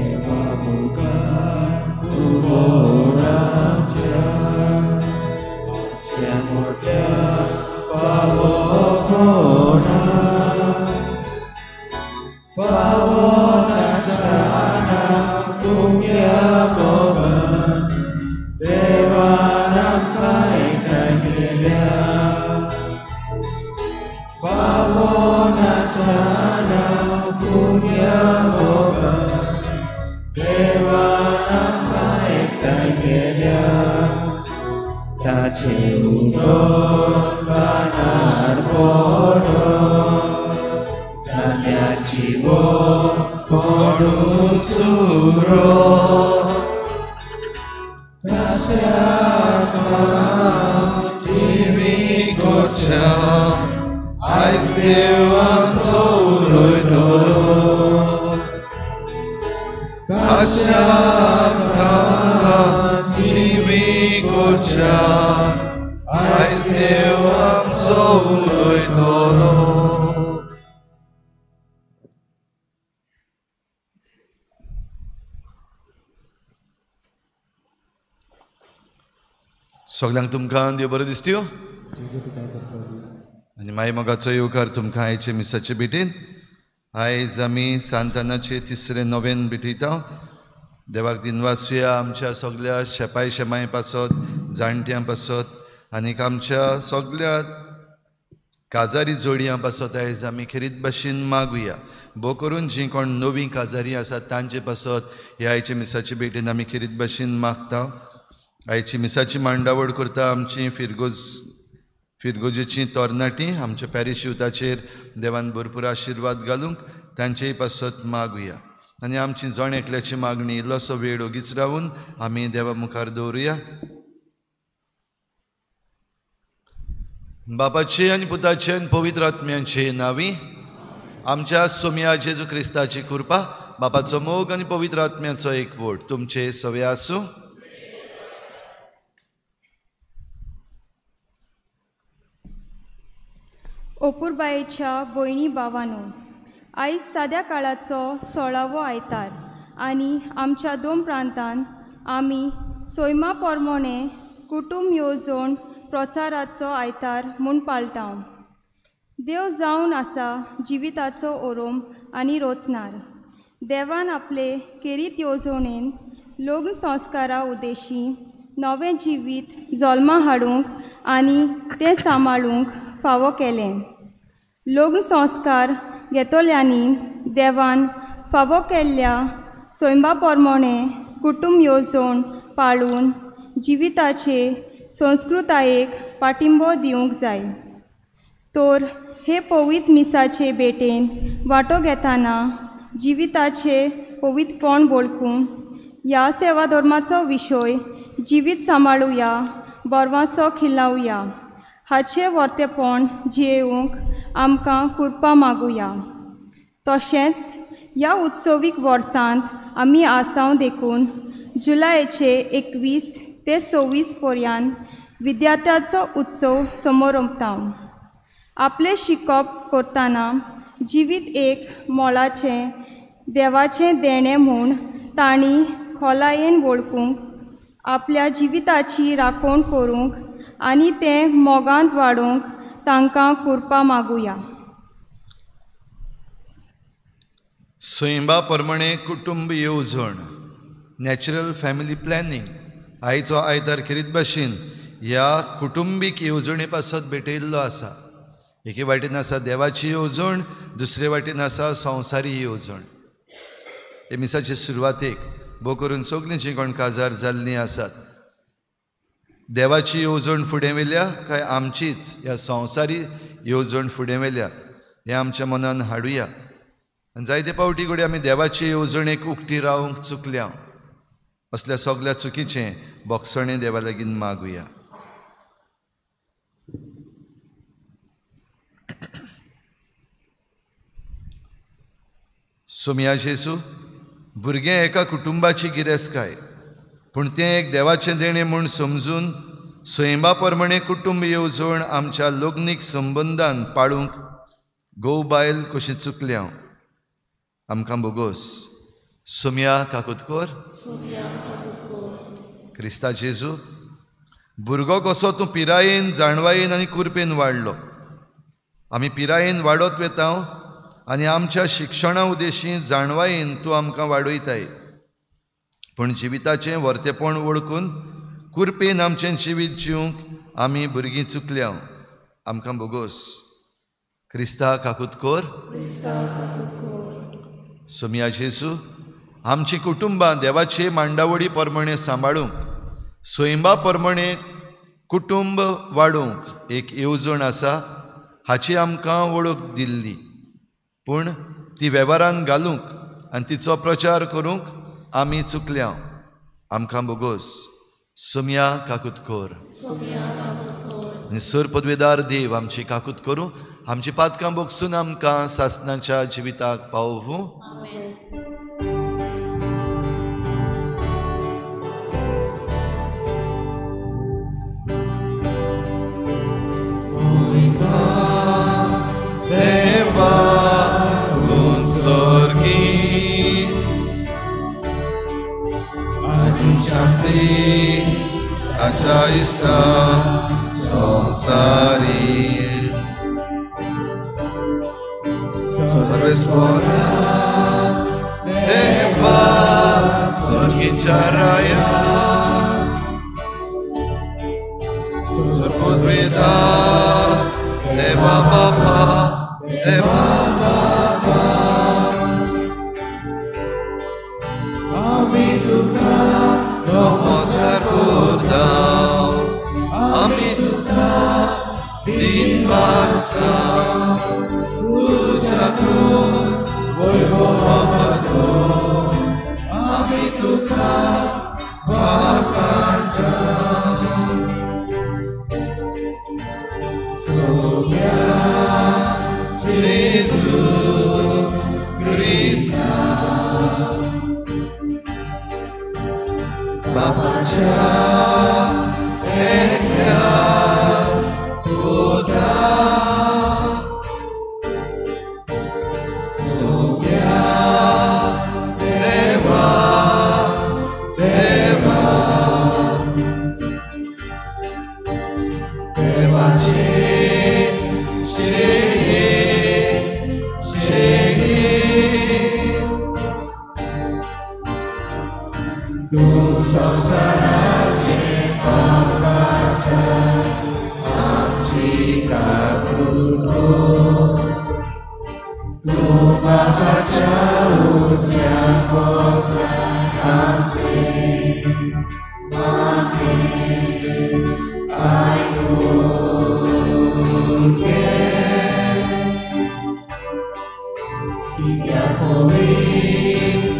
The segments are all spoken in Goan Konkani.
देवा मुखार उबो रावच्या आमच्या मोठ्या फावो कोणा फावो नासतना फुंक्या मोगान देवान आमकां एकठांय केल्या फावो नासतना फुंक्या मोगान देवान आमकां एकठांय केल्या ताचें उदक कानार पडोन जाग्याची वोग पडूच उरो जिवी करच्या आयज देव आमचो उलयतलो खाश्या आमकां जिवी करच्या आयज देव आमचो उलयतलो. सगल्यांक तुमकां देव बरें दिसत्यो आनी माई मोगाचो येवकार तुमकां आयचे मिसाचे भेटेन. आयज आमी सांतानाचे तिसरे नोवेन भेटयता. देवाक दिनवासुया आमच्या सगल्या शेपाय शेमाय पासत, जाणट्यां पासत आनीक आमच्या सगल्या काजारी जोडयां पासत आयज आमी खेरीत भाशेन मागुया. भोव करून जीं कोण नवीं काजारी आसात तांचे पासत ह्या आयचे मिसाचे भेटेन आमी खेरीत भाशेन मागता. आयची मिसाची मांडावळ करता आमची फिरगोजेची तरणाटी आमच्या पॅरीश युथाचेर देवान भरपूर आशिर्वाद घालूंक तांचेय पासत मागुया. आनी आमची जण एकल्याची मागणी इल्लोसो वेळ ओगीच रावून आमी देवा मुखार दवरुया. बापाचे आनी पुताचे आनी पवित्र आत्म्यांचे नांवी आमच्या सोमया जेजू क्रिस्ताची कृपा, बापाचो मोग आनी पवित्र आत्म्याचो एकवट तुमचे सवे आसूं. ओपुरबायेच्या भयणी भावानो, आयज साद्या काळाचो 16वो आयतार आनी आमच्या दोन प्रांतान आमी सोयमा पोरमोणे कुटुंब येवजण प्रचाराचो आयतार म्हूण पाळटा. देव जावन आसा जिविताचो ओरोम आनी रोचणार. देवान आपले केरीत येवजणेन लग्न संस्कारा उद्देशी नवें जिवीत जल्मा हाडूंक आनी तें सांबाळूंक फावो केलें. लग्न संस्कार घेतल्यांनी देवान फावो केल्ल्या सैमा प्रमाणे कुटुंब येवजण पाळून जिविताचे संस्कृतायेक पाठिंबो दिवंक जाय. तर हे पवित्र मिसाचे भेटेन वांटो घेतना जिविताचे पवित्रपण वळखून ह्या सेवा धर्माचो विशय जिवीत सांबाळुया, बरवासो खिलावया हाचें वर्तेपण जियेवंक आमकां कृपा मागुया. तशेंच ह्या उत्सवीक वर्सांत आमी आसाव देखून जुलयाचे 21 ते 26 पर्यंत विद्यार्थ्याचो उत्सव समोरंपता. आपलें शिकप करतना जिवीत एक मोलाचें देवाचें देणें म्हूण तांणी खोलायेन वळखूंक, आपल्या जिविताची राखण करूंक आनी तें मोगांत वाडोवंक तांकां कृपा मागुया. सैमा प्रमाणे कुटुंब येवजण, नॅचरल फॅमिली प्लॅनिंग आयचो आयतार खेरीत भाशेन ह्या कुटुंबीक येवजणे पासत भेटयल्लो आसा. एके वाटेन आसा देवाची येवजण, दुसरे वाटेन आसा संवसारी येवजण. हे मिसाचे सुरवातेक भोव करून सगळीं जीं कोण काजार जाल्लीं आसात, देवाची येवजण फुडें व्हेल्या काय आमचीच ह्या संवसारी येवजण फुडें व्हेल्या हें आमच्या मनान हाडुया. आनी जायते फावटी कडेन आमी देवाची येवजणेक उक्ती रावंक चुकल्या. असल्या सगल्या चुकीचें बोगसणें देवा लागीं मागुया. सोमया जेजू, भुरगें एका कुटुंबाची गिरेस्तकाय, पूण तें एक देवाचें देणें म्हूण समजून सैमा प्रमाणे कुटुंब येवजण आमच्या लग्नीक संबंदान पाळूंक घोव बायल कशी चुकल्या आमकां बोगोस. सोम्या काकुतकोर. क्रिस्ता जेजू, भुरगो कसो तूं पिरायेन, जाणवायेन आनी कुरपेन वाडलो. आमी पिरायेन वाडत वेता आनी आमच्या शिक्षणा उद्देशी जाणवायेन तूं आमकां वाडयताय. पूण जिविताचें वर्तेपण वळखून कुरपेन आमचें जिवीत जिवंक आमी भुरगीं चुकल्या. आमकां बोगोस. क्रिस्ता काकुतकोर. सोम्या जेजू, आमची कुटुंबां देवाचे मांडावळी प्रमाणे सांबाळूंक, सैमा प्रमाणे कुटुंब वाडोवंक एक येवजण आसा हाची आमकां वळख दिल्ली. पूण ती वेव्हारान घालूंक आनी तिचो प्रचार करूंक आमी चुकल्या. आमकां बोगोस. सोम्या काकुतकोर. आनी सर पदवेदार देव आमची काकूत करूं, आमची पातकां बोगसून आमकां सासनाच्या जिविताक पावोवूं. ताच्या संसारी सर्वेस्पोरा देवा स्वर्गीच्या राया सर्वद्वेदा देवा बाबा देवा बाबा आमी तुका नमस्कार करता, आमी तुका दिन वाजता तुज्या वैभवा पासून आमी तुका वाखाणटा. सोम्या जेजू क्रिस्ता बापाच्या एकल्या पुता सोम्या देवा देवा देवाचे शेळये शेळये तूं संवसाराचे पाप काडटा आमची काकूट कर. तूं बापाच्या उजव्यान बसला आमचे मागणें आयकून घे. कित्याक पवित्र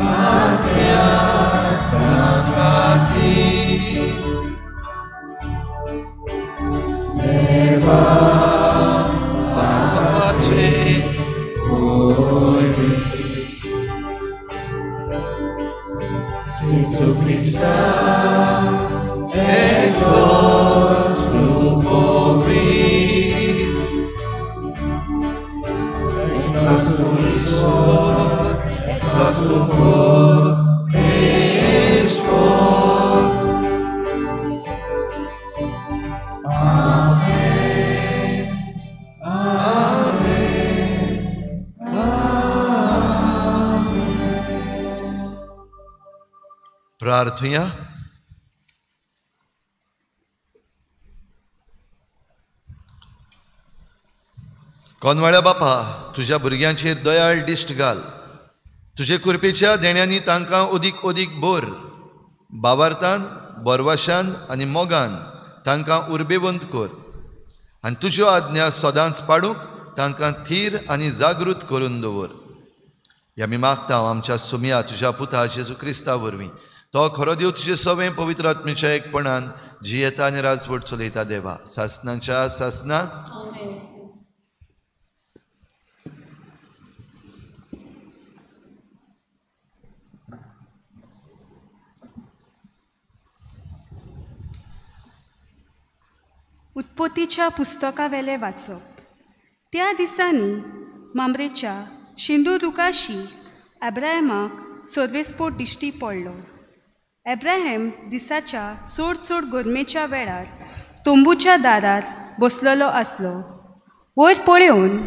आत्म्या सांगाती देवा बापाचे वरवीं जेजू क्रिस्ता एकलोच तूं पवित्र एकलोच तूं ईश्वर एकलोच तूं परमेश्वर. आमेन आमेन आमेन. प्रार्थुया. कोनवाळ्या बापा, तुज्या भुरग्यांचेर दयाळ दिश्ट घाल. तुजे कृपेच्या देण्यांनी तांकां अदीक अदीक भर. बावार्थान, बरवाशान आनी मोगान तांकां उर्बेवंत कर आनी तुज्यो आज्ञा सदांच पाडूंक तांकां थीर आनी जागृत करून दवर. ह्या आमी मागता आमच्या सुमया तुज्या पुता जेजू क्रिस्ता वरवीं. तो खरो देव तुजे सवें पवित्र आत्मेच्या एकपणान जियेता आनी राजवट चलयता देवा सासनाच्या सासना. उत्पत्तीच्या पुस्तकावेलें वाचप. त्या दिसांनी मामरेच्या शिंदूर रुखाशी अब्राहमाक सर्वेस्पोर दिश्टी पडलो. एब्राहेम दिसाच्या चड चड गरमेच्या वेळार तंबूच्या दारार बसलेलो आसलो. वयर पळोवन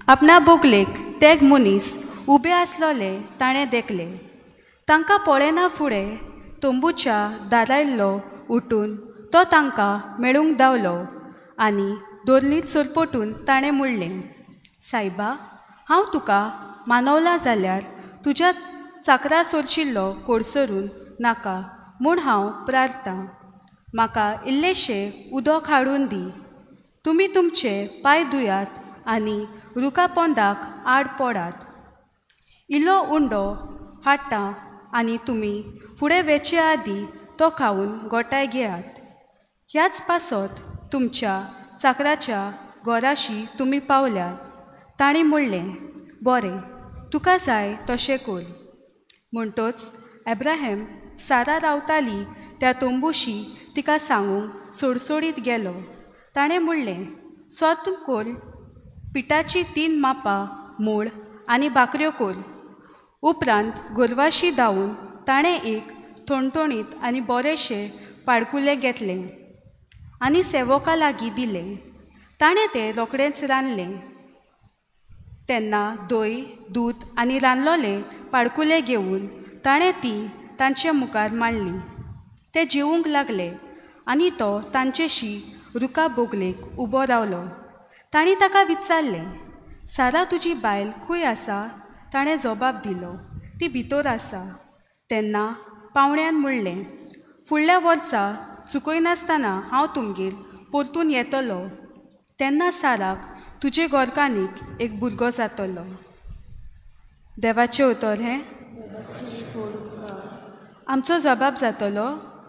आपणा बोगलेक तेग मनीस उबे आसलोले ताणें देखले. तांकां पळयना फुडें तंबूच्या दारायल्लो उठून तो तांकां मेळूंक धांवलो आनी दोरलीत सरपटून ताणें म्हणलें, सायबा, हांव तुका मानवला जाल्यार तुज्या चाकरा सोरशिल्लो कोडसरून नाका म्हूण हांव प्रार्थता. म्हाका इल्लेशें उदक हाडून दी. तुमी तुमचे पांय धुयात आनी रुखा पोंदाक आड पडात. इल्लो उंडो हाडटा आनी तुमी फुडें वेचे आदीं तो खावन गोठाय घेयात. ह्याच पासत तुमच्या चाकराच्या घराशी तुमी पावल्यात. ताणें म्हणलें, बरें, तुका जाय तशें कर. म्हणटच एब्राहेम सारा रावताली त्या तंबूशी तिका सांगूंक सोडसोडीत गेलो. ताणें म्हणलें, सोत कोर, पिठाची 3 मापां मोळ आनी भाकऱ्यो कोर. उपरांत गोरवाशी धांवून ताणें एक थणथणीत आनी बरेंशें पाडकुलें घेतलें आनी सेवका लागीं दिलें. ताणें तें रोखडेंच रांदलें. तेन्ना दय, दूद आनी रांदलोलें पाडकुलें घेवन ताणें ती तांचे मुखार मांडली. ते जेवूंक लागले आनी तो तांचेशी रुखा बोगलेक उबो रावलो. तांणी ताका विचारलें, सारा तुजी बायल खंय आसा? ताणें जबाब दिलो, ती भितर आसा. तेन्ना पावण्यान म्हणलें, फुडल्या वर्सा चुकयनासतना हांव तुमगेर परतून येतलो. तेन्ना साराक तुजे घरकान्नीक एक भुरगो जातलो. देवाचें उतर हें. आमचो जबाब जातलो,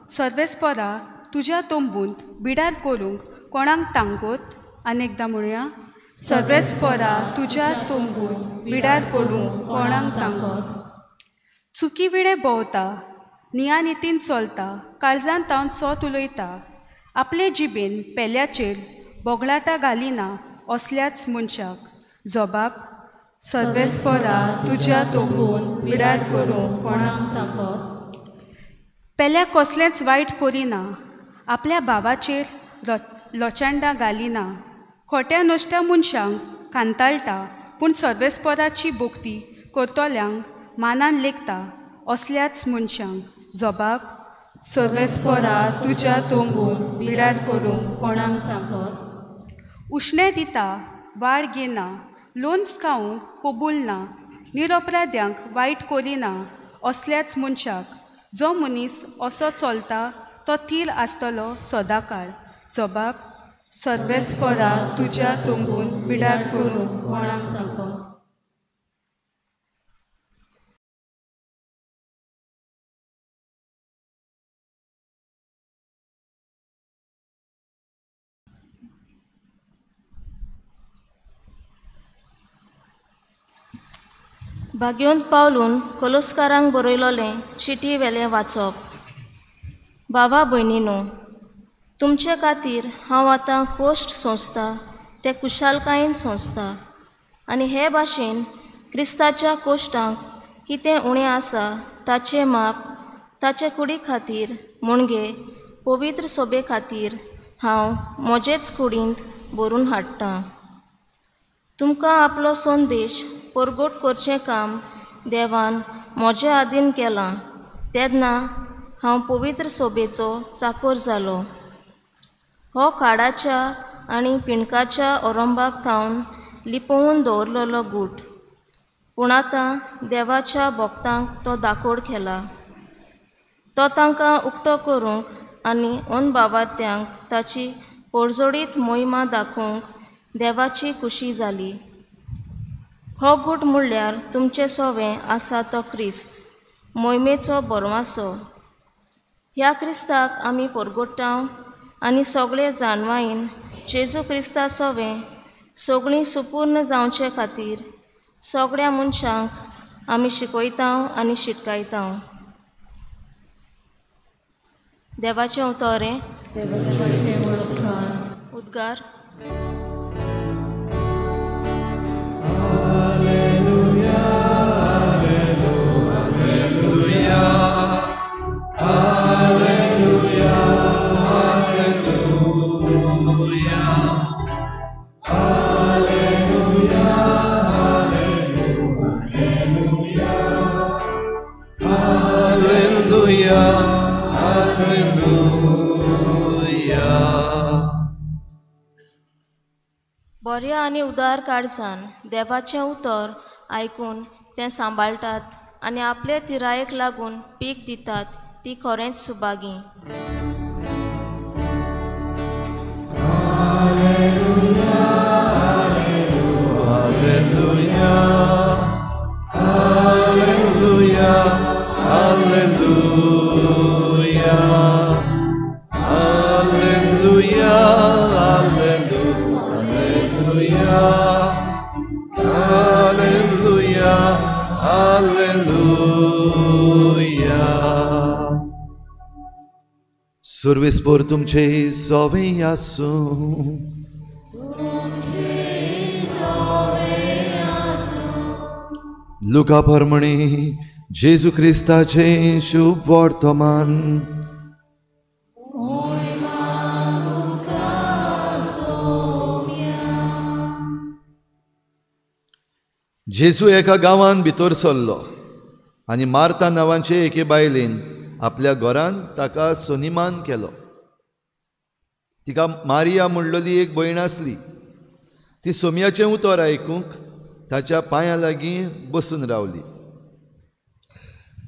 सर्वेस्परा तुज्या तंबूंत बिडार करूंक कोणाक तांगोत? आनी एकदां म्हणया, सर्वेस्परा तुज्या तंबूंत बिडार करूंक कोणाक तांगोत? चुकी विणें भोंवता, नियानितीन चलता, काळजान तावन सोत उलयता, आपले जिबेन पेल्याचेर बोगळाटां घालिना असल्याच मनशाक जबाब, सर्वेस्परा तुज्या तंबूंत बिडार करूंक कोणाक तांगोत? पेल्याक कसलेंच वायट करिना, आपल्या भावाचेर लोचांडां घालिना, खोट्या नश्ट्या मनशांक कांताळटा, पूण सर्वेस्पराची भक्ती करतल्यांक मानान लेखता असल्याच मनशांक जबाब, सर्वेस्परा तुज्या तंबूंत बिडार करूंक कोणाक तांगोत? उश्णें दिता, वाड घेना, लोन्स खावंक कबूल ना, निरपराध्यांक वायट करिना असल्याच मनशाक जो मनीस असो चलता तो थीर आसतलो सदांकाळ. जबाब, सर्वेस्परा तुज्या तंबूंत बिडार करूंक कोणाक तांगोत? भाग्योंत पावलून कोलोस्कारांक बरयलोलें चिटी वेलें वाचप. बाबा भयणीनो, तुमचे खातीर हांव आतां कोश्ट सोंसता ते कुशालकायेन सोंसता आनी हे भाशेन क्रिस्ताच्या कोश्टांक कितें उणें आसा ताचें माप ताचे कुडी खातीर म्हणजे पवित्र सोबे खातीर हांव म्हजेच कुडींत भरून हाडटां. तुमकां आपलो संदेश परगट करचें काम देवान म्हजे आदीन केलां तेन्ना हांव पवित्र सोबेचो चाकोर जालो. हो काडाच्या आनी पिंडकाच्या ओरंबाक थावन लिपोवन दवरलेलो गूट, पूण आतां देवाच्या भक्तांक तो दाकोड केला. तो तांकां उक्तो करूंक आनी अनबावात्यांक ताची पोरजोडीत मोहिमा दाखोवंक देवाची खुशी जाली. हो गूट म्हणल्यार तुमचें सोवें आसा तो क्रिस्त, मोहिमेचो बरवासो. ह्या क्रिस्ताक आमी परगोट्टाव आनी सगळे जाणवायेन जेजू क्रिस्ता सोवें सगळीं सुपूर्ण जावचे खातीर सगळ्या मनशांक आमी शिकयता आनी शिटकायता. देवाचें उतर हें. उद्गार. Alleluia, alleluia, Alleluia, Alleluia. बऱ्या आनी उदार काळजान देवाचें उतर आयकून तें सांबाळटात आनी आपले तिरायेक लागून पीक दितात ती खरेंच Subhagi. Alleluia, Alleluia, Alleluia, Alleluia, Alleluia, Alleluia, Alleluia. सुर्वेस्पोर तुमचे सोवे आसूं. लुका परमणे जेजू क्रिस्ताचें शुभ वर्तमान. जेजू एका गांवान भितर सरलो आनी मार्ता नांवाचे एके बायलेन आपल्या घरान ताका सनिमान केलो. तिका मारिया म्हणलेली एक भयण आसली. ती सोम्याचें उतर आयकूंक ताच्या पांयां लागीं बसून रावली.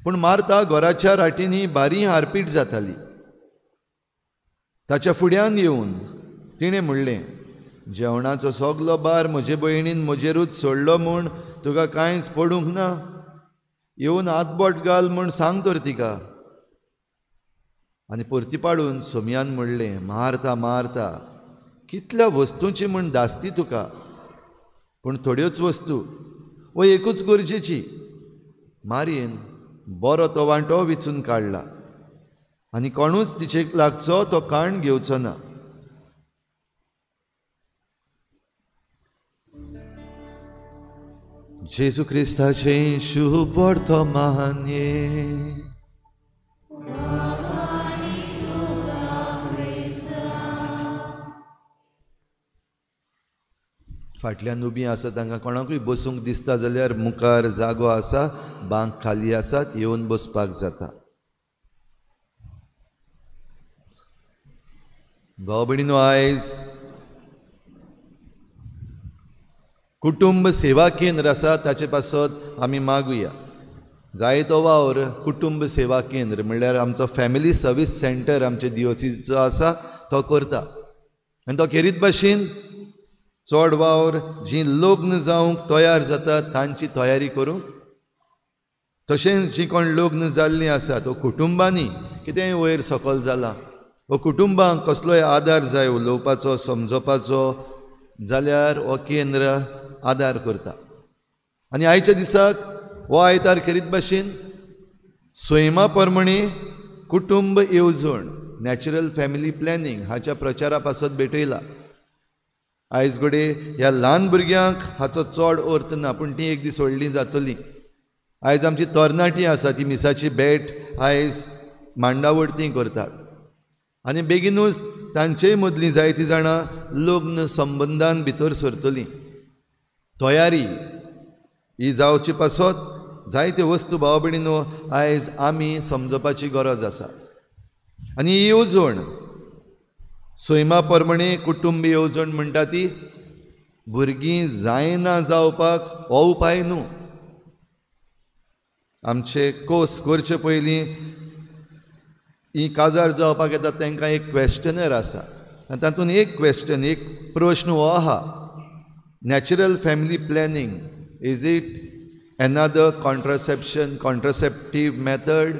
पूण मार्ता घराच्या राटींनी बारी हारपीट जाताली. ताच्या फुड्यान येवन तिणें म्हणलें, जेवणाचो सगलो बार म्हजे भयणीन म्हजेरूच सोडलो म्हूण तुका कांयच पडूंक ना. येवन हातबोट घाल म्हूण सांग तर तिका. आनी परती पाडून सोमयान म्हणलें, मारता मारता कितल्या वस्तूंची म्हूण दासती तुका, पूण थोड्योच वस्तू वो एकूच गरजेची. मारयेन बरो तो वांटो विचून काडला आनी कोणूच तिचेक लागचो तो काण घेवचो ना. जेजू क्रिस्ताचें शुभ वर्तमान. फाटल्यान उबी आसा तांकां कोणाकूय बसूंक दिसता जाल्यार मुखार जागो आसा, बांक खाली आसात, येवन बसपाक जाता. भाव भयणीनो, आयज कुटुंब सेवा केंद्र आसा ताचे पासत आमी मागुया. जायतो वावर कुटुंब सेवा केंद्र म्हणल्यार आमचो फॅमिली सर्वीस सेंटर आमचे दिओसीचो आसा तो करता. आनी तो केरीत भाशेन चड वावर जीं लग्न जावंक तयार जातात तांची तयारी करूंक, तशेंच जीं कोण लग्न जाल्लीं आसात वो कुटुंबांनी कितेंय वयर सकयल जालां वो कुटुंबांक कसलोय आदार जाय उलोवपाचो समजोवपाचो जाल्यार हो केंद्र आदार करता. आनी आयच्या दिसाक हो आयतार खेरीत भाशेन सैमा प्रमाणे कुटुंब येवजण नॅचरल फॅमिली प्लॅनिंग हाच्या प्रचारा पासत भेटयला. आयज घडये ह्या ल्हान भुरग्यांक हाचो चड अर्थ ना, पूण ती एक दीस व्हडलीं जातलीं. आयज आमची तरणाटी आसा ती मिसाची भेट आयज मांडावडती करतात आनी बेगीनूच तांचेय मदलीं जायतीं जाणां लग्न संबंदान भितर सरतलीं. तयारी ही जावचे पासत जायते वस्तू भाव भयणीनो आयज आमी समजपाची गरज आसा. आनी ही येवजण सैमा प्रमाणे कुटुंब येवजण म्हणटा ती भुरगीं जायना जावपाक हो उपाय न्हू. आमचे कोर्स करचे पयलीं ही काजार जावपाक येता तांकां एक क्वेश्चनर आसा आनी तातूंत एक क्वेश्चन, एक प्रश्न हो आहा, natural family planning is it another contraception contraceptive method?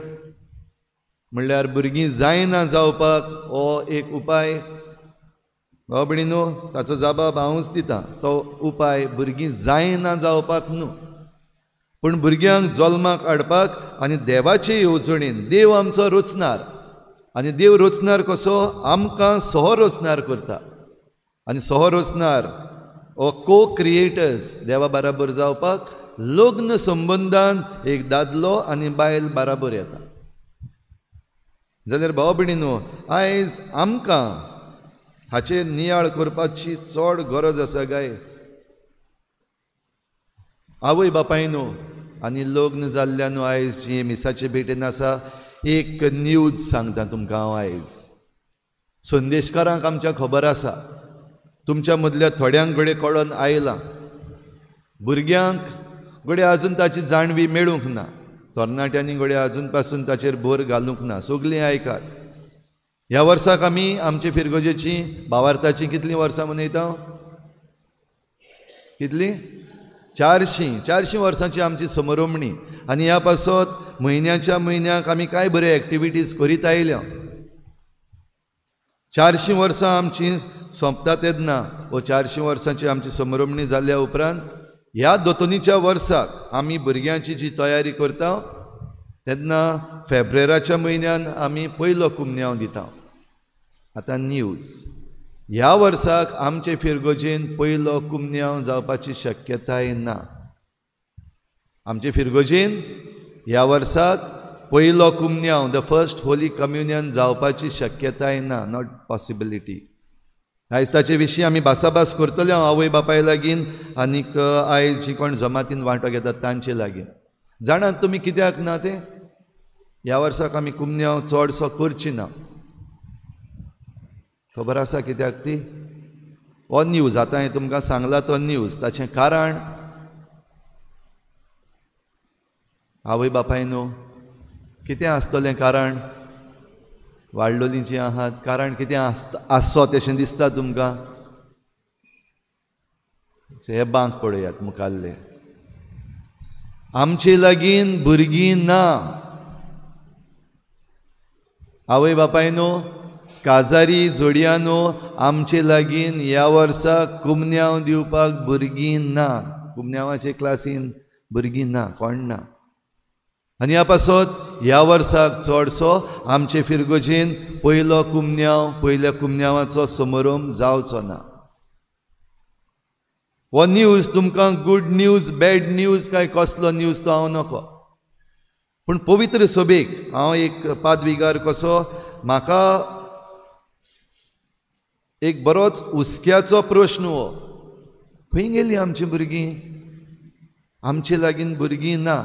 म्हणल्यार भुरगीं जायना जावपाक हो एक उपाय. भाव भयणीनो, ताचो जबाब हांवूच दितां, तो उपाय भुरगीं जायना जावपाक न्हू, पूण भुरग्यांक जल्माक हाडपाक आनी देवाचे येवजणेन देव आमचो रचणार आनी देव रचणार कसो आमकां सह रचणार करता आनी सह रचणार हो को क्रिएटर्स देवा बराबर जावपाक लग्न संबंदान एक दादलो आनी बायल बराबर येता. जाल्यार भाव भयणीनो, आयज आमकां हाचेर नियाळ करपाची चड गरज आसा गाय. आवय बापायनो आनी लग्न जाल्ल्यानो आयज जी मिसाचे भेटेन आसा एक न्यूज सांगता तुमकां हांव आयज. संदेशकारांक आमच्या खबर आसा, तुमच्या मदल्या थोड्यांक घडये कळोन आयलां, भुरग्यांक घडये आजून ताची जाणवी मेळूंक ना, तरणाट्यांनी घडये आजून पासून ताचेर भर घालूंक ना. सगळीं आयकात. ह्या वर्साक आमी आमचे फिरगोजेची भावार्थाची कितलीं वर्सां मनयता? कितलीं? 400 वर्सांची आमची समरोमणी. आनी ह्या पासत म्हयन्याच्या म्हयन्याक आमी कांय बऱ्यो एक्टिविटीज करीत आयल्या. 400 वर्सां आमची सोंपता तेन्ना वो 400 वर्सांची आमची समरोमणी जाल्या उपरांत ह्या दोतोनीच्या वर्साक आमी भुरग्यांची जी तयारी करता तेन्ना फेब्रेराच्या म्हयन्यान आमी पयलो कुमन्यांव दिता. आतां न्यूज, ह्या वर्साक आमचे फिरगोजेन पयलो कुमन्यांव जावपाची शक्यताय ना. आमचे फिरगोजेन ह्या वर्साक पयलो कुमन्यांव, the first Holi communion जावपाची शक्यताय ना, not possibility. आयज ताचे विशीं आमी भासाभास करतले हांव आवय बापाय लागीं आनीक आयज जी कोण जमातीन वांटो घेतात तांचे लागीं. जाणात तुमी कित्याक ना तें? ह्या वर्साक आमी कुमन्यांव चडसो करची ना. खबर आसा कित्याक ती? हो न्यूज आतां हांवें तुमकां सांगला तो न्यूज, ताचें कारण आवय बापाय न्हू कितें आसतलें कारण? वाडलोलीं जीं आहात कारण कितें आसचो तेशें दिसता तुमकां? हे बांक पळयात मुखाल्ले, आमचे लागीं भुरगीं ना. आवय बापाय न्हू, काजारी जोडयानो, आमचे लागीं ह्या वर्सा कुमन्यांव दिवपाक भुरगीं ना. कुमन्यांवाचे क्लासीन भुरगीं ना, कोण ना. आनी ह्या पासत ह्या वर्साक चडसो आमचे फिरगोजेन पयलो कुमन्यांव, पयल्या कुमन्यांवाचो समारंभ जावचो ना. हो न्यूज तुमकां गुड न्यूज, बॅड न्यूज काय कसलो न्यूज तो हांव नको, पूण पवित्र सभेक हांव एक पादविगार कसो म्हाका एक बरोच हुस्क्याचो प्रश्न हो, खंय गेलीं आमचीं भुरगीं? आमचे लागीं भुरगीं ना.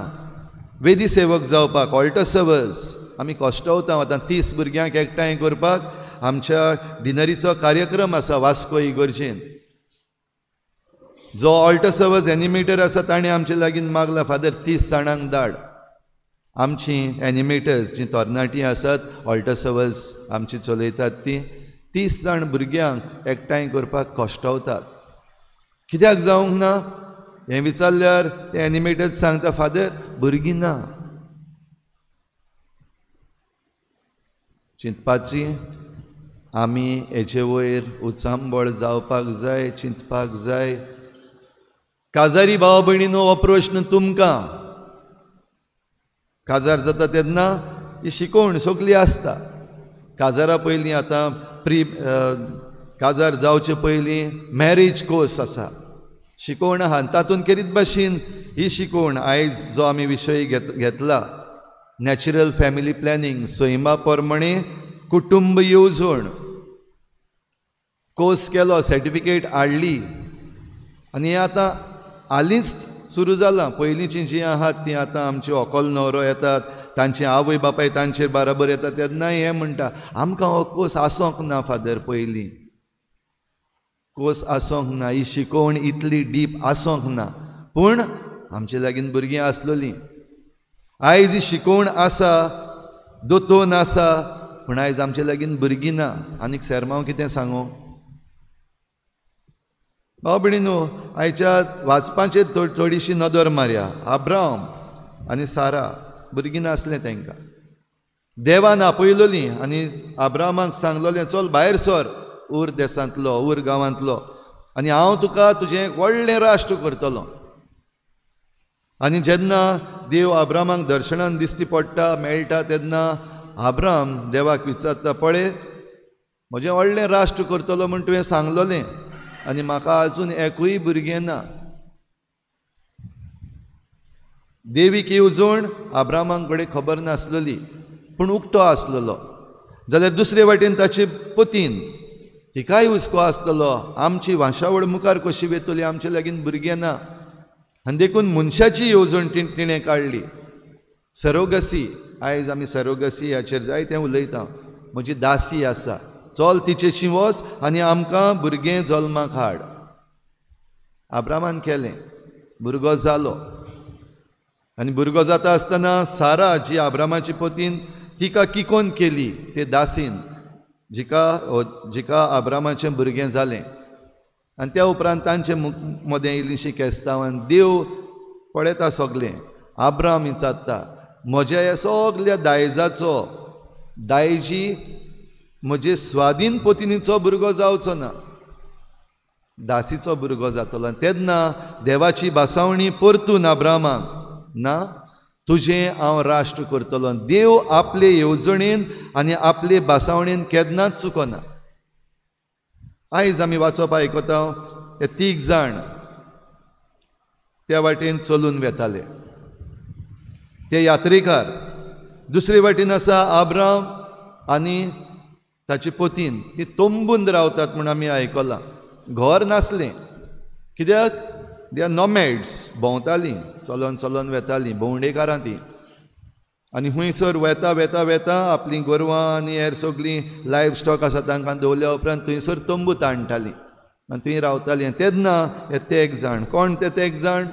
वेदी सेवक जावपाक, ऑल्टर सर्वर्स आमी कश्टवता आतां 30 भुरग्यांक एकठांय करपाक. आमच्या डिनरीचो कार्यक्रम आसा वास्को इगर्जेन. जो ऑल्टर सर्वर्स एनिमेटर आसा ताणें आमचे लागीं मागला, फादर 30 जाणांक धाड. आमची एनिमेटर्स जीं तरणाटीं आसात ऑल्टर सर्वर्स आमची चलयतात ती 30 जाण भुरग्यांक एकठांय करपाक कश्टवतात. कित्याक जावंक ना हें विचारल्यार ते एनिमेटर्स सांगता, फादर भुरगीं ना. चिंतपाची आमी हेचे वयर उचांबळ जावपाक जाय, चिंतपाक जाय. काजारी भाव भयणीनो, हो प्रश्न तुमकां. काजार जाता तेन्ना ही शिकवण सगली आसता. काजारा पयलीं आतां काजार जावचे पयलीं मॅरेज कोर्स आसा, शिकवण आहा. तातूंत केरीत भाशेन ही शिकवण आयज जो आमी विशय घेतला नॅचरल फॅमिली प्लॅनिंग, सैमा प्रमाणे कुटुंब येवजण, कोर्स केलो, सर्टिफिकेट हाडली आनी हें आतां हालींच सुरू जालां. पयलींचीं जीं आहात तीं आतां आमची व्हंकल न्हवरो येतात, तांचे आवय बापाय तांचेर बाराबर येतात तेन्नाय हें म्हणटा, आमकां हो कोर्स आसोंक ना फादर, पयलीं कोर्स आसोंक ना, ही शिकवण इतली डीप आसोंक ना, पूण आमचे लागीं भुरगीं आसलोलीं. आयज ही शिकवण आसा, दोतोन आसा, पूण आयज आमचे लागीं भुरगीं ना. आनीक सेरमांव कितें सांगू भाव भयणीनो? आयच्या वाचपाचेर थोडीशी नदर मारया. आब्राम आनी सारा भुरगीं नासलें तांकां, देवान आपयलोलीं आनी आब्रामाक सांगलोलें, चल भायर सर उर देसांतलो, उर गांवांतलो, आनी हांव तुका तुजें एक व्हडलें राष्ट्र करतलो. आनी जेन्ना देव आब्रामाक दर्शनान दिश्टी पडटा, मेळटा, तेन्ना आब्राम देवाक विचारता, पळय म्हजें व्हडलें राष्ट्र करतलो म्हूण तुवें सांगलोलें आनी म्हाका आजून एकूय भुरगें ना. देवीक येवजण आब्रामाक कडेन खबर नासलेली, पूण उक्तो आसलेलो. जाल्यार दुसरे वाटेन ताचे पतीन तिकाय हुस्को आसलेलो, आमची वांशावळ मुखार कशी वेतली, आमचे लागीं भुरगें ना. आनी देखून मनशाची येवजण तिणें काडली, सरोगसी. आयज आमी सरोगसी हाचेर जायतें उलयता. म्हजी दासी आसा, चल तिचेशी वच आनी आमकां भुरगें जल्माक हाड. आब्रामान केलें, भुरगो जालो. आनी भुरगो जाता आसतना सारा जी आब्रामाची पतीन तिका किकोन केली ते दासीन जिका जिका आब्रामाचें भुरगें जालें. आनी त्या उपरांत तांचे मदें इल्लीशी केस्तांवान देव पळयता सगलें. आब्राम विचारता, म्हज्या ह्या सगल्या दायजाचो दायजी म्हजे स्वाधीन पतिनीचो भुरगो जावचो ना, दासीचो भुरगो जातलो. आनी तेन्ना देवाची भासावणी परतून आब्रामाक, ना तुजें हांव राष्ट्र करतलो. देव आपले येवजणेन आनी आपले भासावणेन केन्नाच चुकना. आयज आमी वाचप आयकता, हे 3 जाण त्या वाटेन चलून वेताले, ते यात्रेकार. दुसरे वाटेन आसा आब्राम आनी ताची पतीन, ती तंबून रावतात म्हूण आमी आयकलां. घर नासलें, कित्याक they are nomads, भोंवतालीं, चलोन चलोन वेतालीं, भोंवडेकारां तीं. आनी हुंयसर वेता वेता वेता आपलीं गोरवां आनी हेर सगळीं लायव स्टॉक आसा तांकां दवरल्या उपरांत थंयसर तंबू ताणटालीं आनी थंय रावतालीं. तेन्ना हे 3 जाण, कोण ते 3 जाण?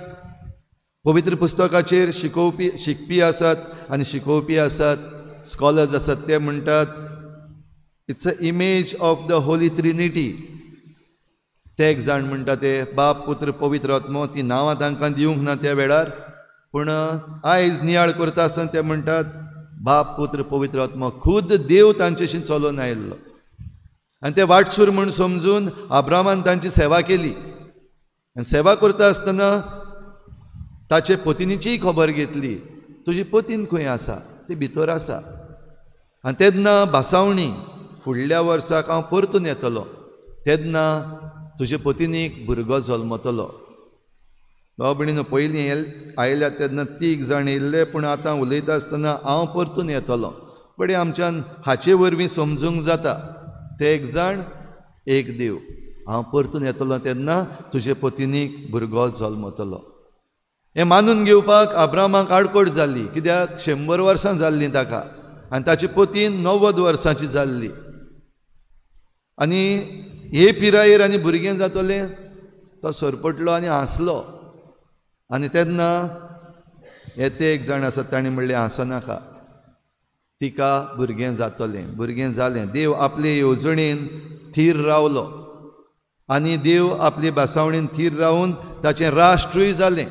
पवित्र पुस्तकाचेर शिकोवपी शिकपी आसात आनी शिकोवपी आसात, स्कॉलर्स आसात, ते म्हणटात it's a image of the holy trinity. 3 जाण म्हणटा ते बाप पुत्र पवित्र आत्मो, ती नांवां तांकां दिवंक ना त्या वेळार, पूण आयज नियाळ करता आसतना ते म्हणटात बाप पुत्र पवित्र आत्मो, खुद देव तांचेशी चलोवन आयिल्लो. आनी ते वाटसूर म्हूण समजून आब्रामान तांची सेवा केली. आनी सेवा करता आसतना ताचे पतिनीचीय खबर घेतली, तुजी पतीन खंय आसा? ती भितर आसा. आनी तेन्ना भासावणी, फुडल्या वर्साक हांव परतून येतलो, तेन्ना तुजे पतिनीक भुरगो जल्मतलो. भाव भयणीनो, पयलीं आयल्या तेन्ना 3 जाण येयल्ले, पूण आतां उलयता आसतना हांव परतून येतलो. बरें, आमच्यान हाचे वरवीं समजूंक जाता, 3 जाण एक देव, हांव परतून येतलो तेन्ना तुजे पतिनीक भुरगो जल्मतलो. हें मानून घेवपाक आब्रामाक आडकोड जाल्ली, कित्याक 100 वर्सां जाल्लीं ताका आनी ताची पतीन 90 वर्सांची जाल्ली. आनी हे पिरायेर आनी भुरगें जातलें? तो सरपटलो आनी हांसलो. आनी तेन्ना हे 3 जाण आसात तांणी म्हणलें, हांसनाका, तिका भुरगें जातलें. भुरगें जालें. देव आपले येवजणेन थीर रावलो आनी देव आपले भासावणेन थीर रावून ताचें राष्ट्रूय जालें.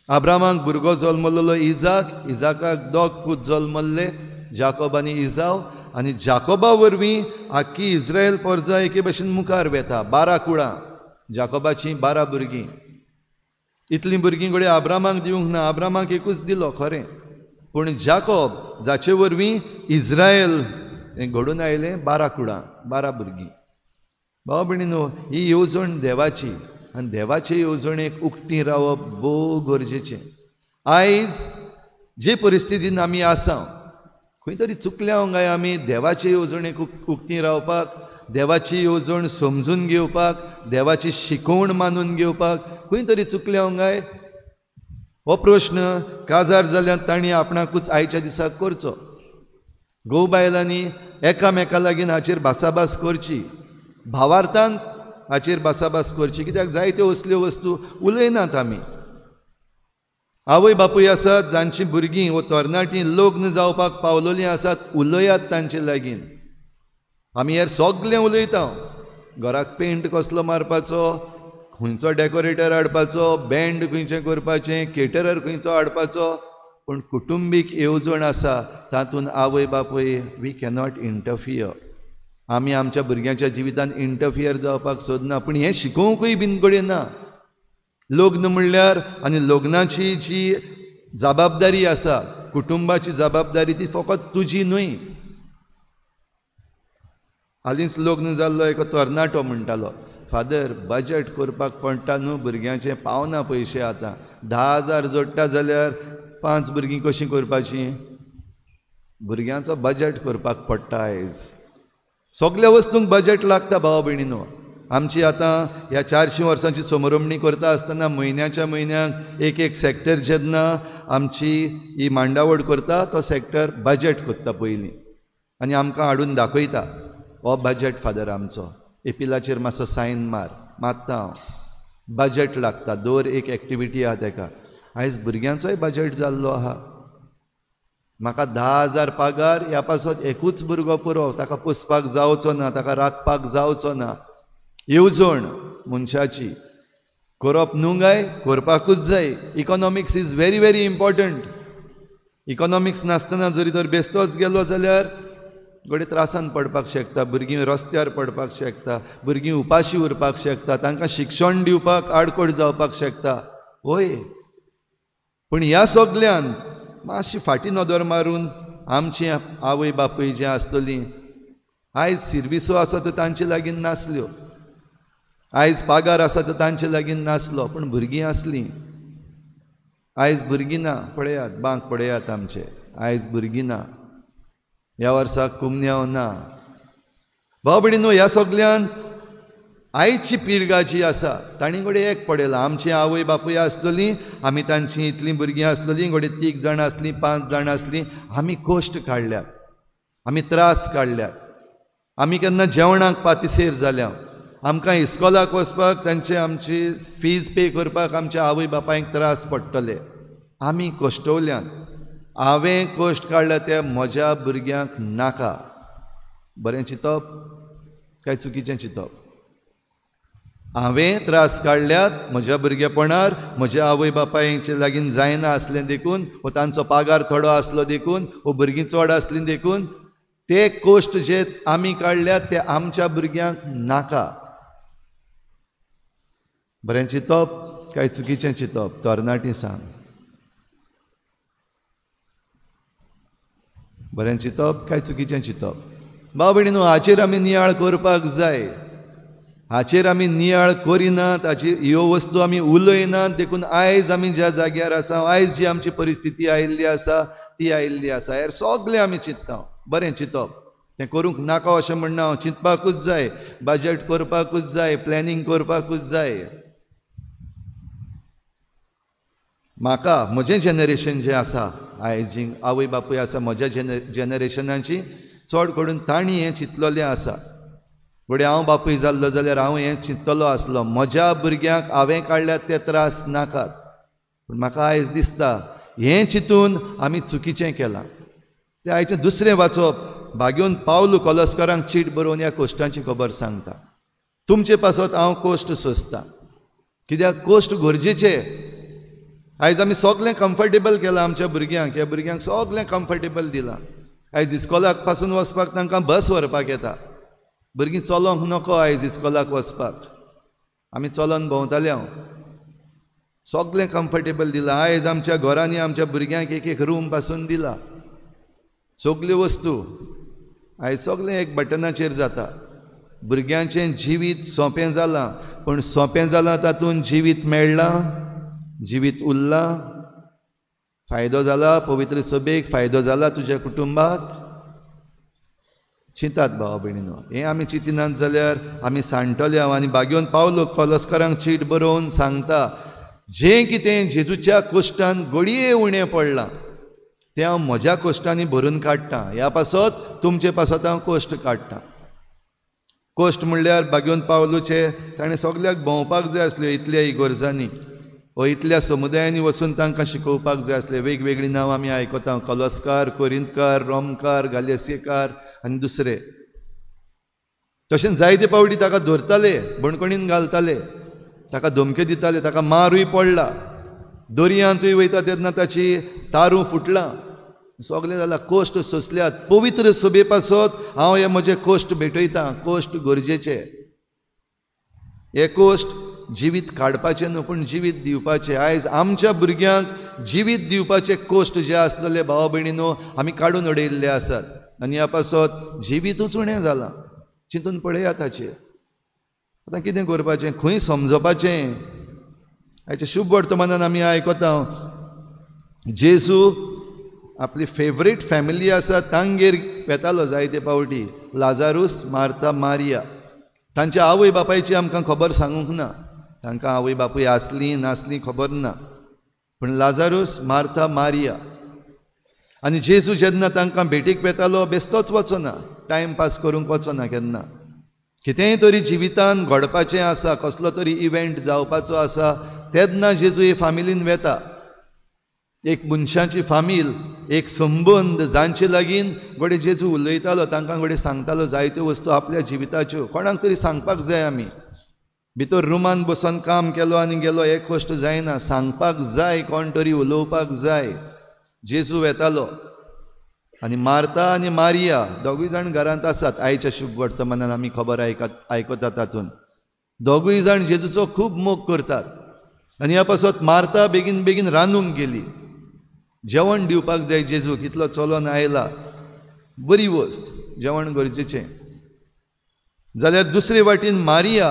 आब्रामाक भुरगो जल्मलेलो इजाक, इजाकाक 2 पूत जल्मल्ले, जाकोब आनी इजाव. आनी जाकोबा वरवीं आख्खी इस्रायल परजा एके भशेन मुखार वेता. 12 कुळां, जाकोबाचीं 12 भुरगीं. इतलीं भुरगीं घडये आब्रामाक दिवंक ना, आब्रामाक एकूच दिलो खरें, पूण जाकोब जाचे वरवीं इस्रायल हें घडून आयलें, 12 कुळां, 12 भुरगीं. भाव भयणीनो, ही येवजण देवाची आनी देवाचे येवजणेक उक्ती रावप भोव गरजेचें. आयज जे परिस्थितीन आमी आसा, खंय तरी चुकल्या काय आमी देवाचे येवजणेक उक्ती रावपाक, देवाची येवजण समजून घेवपाक, देवाची शिकवण मानून घेवपाक खंय तरी चुकल्या काय? हो प्रश्न काजार जाल्यार तांणी आपणाकूच आयच्या दिसाक करचो. घोव बायलांनी एकामेका लागीं हाचेर भासाभास करची, भावार्थान हाचेर भासाभास करची, कित्याक जायत्यो असल्यो वस्तू उलयनात आमी. आवय बापूय आसात जांची भुरगीं वो तरणाटीं लग्न जावपाक पावलोलीं आसात, उलयात तांचे लागीं. आमी हेर सगळें उलयता, घराक पेंट कसलो मारपाचो, खंयचो डेकोरेटर हाडपाचो, बँड खंयचें करपाचें, केटरर खंयचो हाडपाचो, पूण कुटुंबीक येवजण आसा तातूंत आवय बापूय we cannot interfere. आमी आमच्या भुरग्यांच्या जिवितान इंटरफियर जावपाक सोदना, पूण हें शिकोवंकूय बीन कडेन ना. लग्न म्हणल्यार आनी लग्नाची जी जबाबदारी आसा, कुटुंबाची जबाबदारी ती फकत तुजी न्हय. हालींच लग्न जाल्लो एक तरणाटो म्हणटालो, फादर बजट करपाक पडटा न्हू, भुरग्यांचें पावना पयशे, आतां 10,000 जोडटा जाल्यार 5 भुरगीं कशीं करपाचीं? भुरग्यांचो बजट करपाक पडटा. आयज सगल्या वस्तूंक बजट लागता भाव भयणीनो. आमची आतां ह्या 400 वर्सांची समरमणी करता आसतना म्हयन्याच्या म्हयन्याक एक एक सेक्टर जेन्ना आमची ही मांडावळ करता तो सॅक्टर बजट करता पयलीं आनी आमकां हाडून दाखयता, हो बजट फादर आमचो, एपिलाचेर मातसो सायन मार, मारता हांव. बजट लागता दर एक एक्टिविटी आहा तेका. आयज भुरग्यांचोय बजट जाल्लो आहा. म्हाका 10,000 पगार ह्या पासत एकूच भुरगो पुरो, ताका पोसपाक जावचो ना, ताका राखपाक जावचो ना. येवजण मनशाची करप न्हू काय करपाकूच जाय. Economics is very very important. Economics नासतना जरी तर बेस्तोच गेलो जाल्यार घडये त्रासान पडपाक शकता, भुरगीं रस्त्यार पडपाक शकता, भुरगीं उपाशी उरपाक शकता, तांकां शिक्षण दिवपाक आडखळ जावपाक शकता. हय, पूण ह्या सगल्यान मातशी फाटी नदर मारून आमची आवय बापूय जी आसतली आयज सिर्विसो आसा त्यो तांचे लागीं नासल्यो, आयज पागार आसा तो तांचे लागीं नासलो, पूण भुरगीं आसलीं. आयज भुरगीं ना, पळयात बांक पळयात आमचे, आयज भुरगीं ना, ह्या वर्साक कुमन्यांव ना. भाव भयणीनो, ह्या सगल्यान आयची पिळगा जी आसा तांणी घडये एक पडयलां. आमची आवय बापूय आसतली, आमी तांची इतलीं भुरगीं आसतलीं, घडये 3 जाणां आसलीं, 5 जाणां आसलीं, आमी कश्ट काडल्यात, आमी त्रास काडल्यात, आमी केन्ना जेवणाक पातिसेर जाल्या, आमकां इस्कोलाक वचपाक तांचे आमची फीज पे करपाक आमच्या आवय बापायक त्रास पडटले. आमी कश्टवल्यान, हांवें कश्ट काडल्या ते म्हज्या भुरग्यांक नाका. बरें चिंतप काय चुकीचें चिंतप? हांवें त्रास काडल्यात म्हज्या भुरगेपणार, म्हज्या आवय बापायचे लागीं जायना आसलें देखून, वो तांचो पागार थोडो आसलो देखून, वो भुरगीं चड आसलीं देखून, ते कश्ट जे आमी काडल्यात ते आमच्या भुरग्यांक नाका. बरें चिंतप काय चुकीचें चिंतप? तरणाटी सांग, बरें चिंतप काय चुकीचें चिंतप? भाव भयणीनो, हाचेर आमी नियाळ करपाक जाय. हाचेर आमी नियाळ करिनात, हाचेर ह्यो वस्तू आमी उलयनात, देखून आयज आमी ज्या जाग्यार आसा, आयज जी आमची परिस्थिती आयिल्ली आसा ती आयिल्ली आसा. हेर सगळें आमी चिंतता, बरें चिंतप तें करूंक नाका अशें म्हणना हांव, चिंतपाकूच जाय, बजट करपाकूच जाय, प्लॅनिंग करपाकूच जाय. म्हाका म्हजें जनरेशन जें आसा आयज, जी आवय बापूय आसा म्हज्या जनरेशनाची, चड करून तांणी हें चिंतलेलें आसा. घडये हांव बापूय जाल्लो जाल्यार हांव हें चिंततलो आसलो, म्हज्या भुरग्यांक हांवें काडल्यात ते त्रास नाकात. पूण म्हाका आयज दिसता हें चिंतून आमी चुकीचें केलां. तें आयचें दुसरें वाचप भाग्योन पावलू कोलस्करांक चीट बरोवन ह्या कोश्टांची खबर सांगता. तुमचे पासत हांव कोश्ट सोंसतां, कित्याक कोश्ट गरजेचे. आयज आमी सगळें कम्फर्टेबल केलां आमच्या भुरग्यांक, ह्या भुरग्यांक सगळें कम्फर्टेबल दिलां. आयज इस्कोलाक पासून वचपाक तांकां बस व्हरपाक येता, भुरगीं चलोंक नको आयज इस्कोलाक वचपाक, आमी चलोन भोंवताले. हांव सगळें कम्फर्टेबल दिलां. आयज आमच्या घरांनी आमच्या भुरग्यांक एक एक रूम पासून दिला, सगल्यो वस्तू आयज सगळें एक बटनाचेर जाता. भुरग्यांचें जिवीत सोंपें जालां, पूण सोंपें जालां तातूंत जिवीत मेळ्ळां, जिवीत उरलां, फायदो जाला पवित्र सभेक, फायदो जाला तुज्या कुटुंबाक. चिंतात भावा भयणीनो, हें आमी चिंतिनात जाल्यार आमी सांडटले. हांव आनी भाग्योन पावलो कोलस्करांक चीट बरोवन सांगता, जें कितें जेजूच्या कोश्टान घडये उणें पडलां तें हांव म्हज्या कोश्टांनी भरून काडटां. ह्या पासत तुमचे पासत हांव कोश्ट काडटां. कोश्ट म्हणल्यार भाग्योन पावलूचे ताणें सगल्याक भोंवपाक जाय आसल्यो इतल्या इगोर्जांनी व इतल्या समुदायांनी वचून तांकां शिकोवपाक जाय आसलें. वेगवेगळीं नांवां आमी आयकता, कलस्कार, कोरिंतकार, रोमकार, गालेसीकार आनी दुसरे. तशेंच जायते पावटी ताका धरताले, बणकणीन घालताले, ताका धमक्यो दिताले, ताका मारूय पडला, दर्यांतूय वयता तेन्ना ताची तारूं फुटलां, सगळें जालां. कोश्ट सोंसल्यात पवित्र सभे पासत हांव हे म्हजे कोश्ट भेटयतां. कोश्ट गरजेचे, हे कोश्ट जिवीत काडपाचें न्हू पूण जिवीत दिवपाचें. आयज आमच्या भुरग्यांक जिवीत दिवपाचे कोश्ट जे आसलेले भावा भयणीनो आमी काडून उडयल्ले आसात आनी ह्या पासत जिवीतूच उणें जालां. चिंतून पळयात हाचेर आतां कितें करपाचें, खंय समजपाचें. आयच्या शुभ वर्तमानान आमी आयकता जेजू आपली फेवरेट फॅमिली आसा तांगेर वेतालो जायते पावटी, लाजारूस, मार्ता, मारिया. तांच्या आवय बापायची आमकां खबर सांगूंक ना, तांकां आवय बापूय आसली नासली खबर ना. पूण लाजारूस, मार्था, मारिया आनी जेजू जेन्ना तांकां भेटीक वेतालो बेस्तोच वचना, टायम पास करूंक वचना. केन्ना कितेंय तरी जिवितान घडपाचें आसा, कसलो तरी इव्हेंट जावपाचो आसा, तेन्ना जेजू हे फामिलीन वेता. एक मनशाची फामील, एक संबंद जांचे लागीं घडये जेजू उलयतालो, तांकां घडये सांगतालो जायत्यो वस्तू आपल्या जिविताच्यो. कोणाक तरी सांगपाक जाय. आमी भितर रुमान बसून काम केलो आनी गेलो एक गोश्ट जायना, सांगपाक जाय, कोण तरी उलोवपाक जाय. जेजू वेतालो आनी मार्था आनी मारिया दोगूय जाण घरांत आसात. आयच्या शुभ वर्तमानान आमी खबर आयकतात तातूंत दोगूय जाण जेजूचो खूब मोग करतात. आनी ह्या पासत मार्था बेगीन बेगीन रांदूंक गेली, जेवण दिवपाक जाय जेजूक, इतलो चलोन आयला, बरी वस्त, जेवण गरजेचें. जाल्यार दुसरे वाटेन मारिया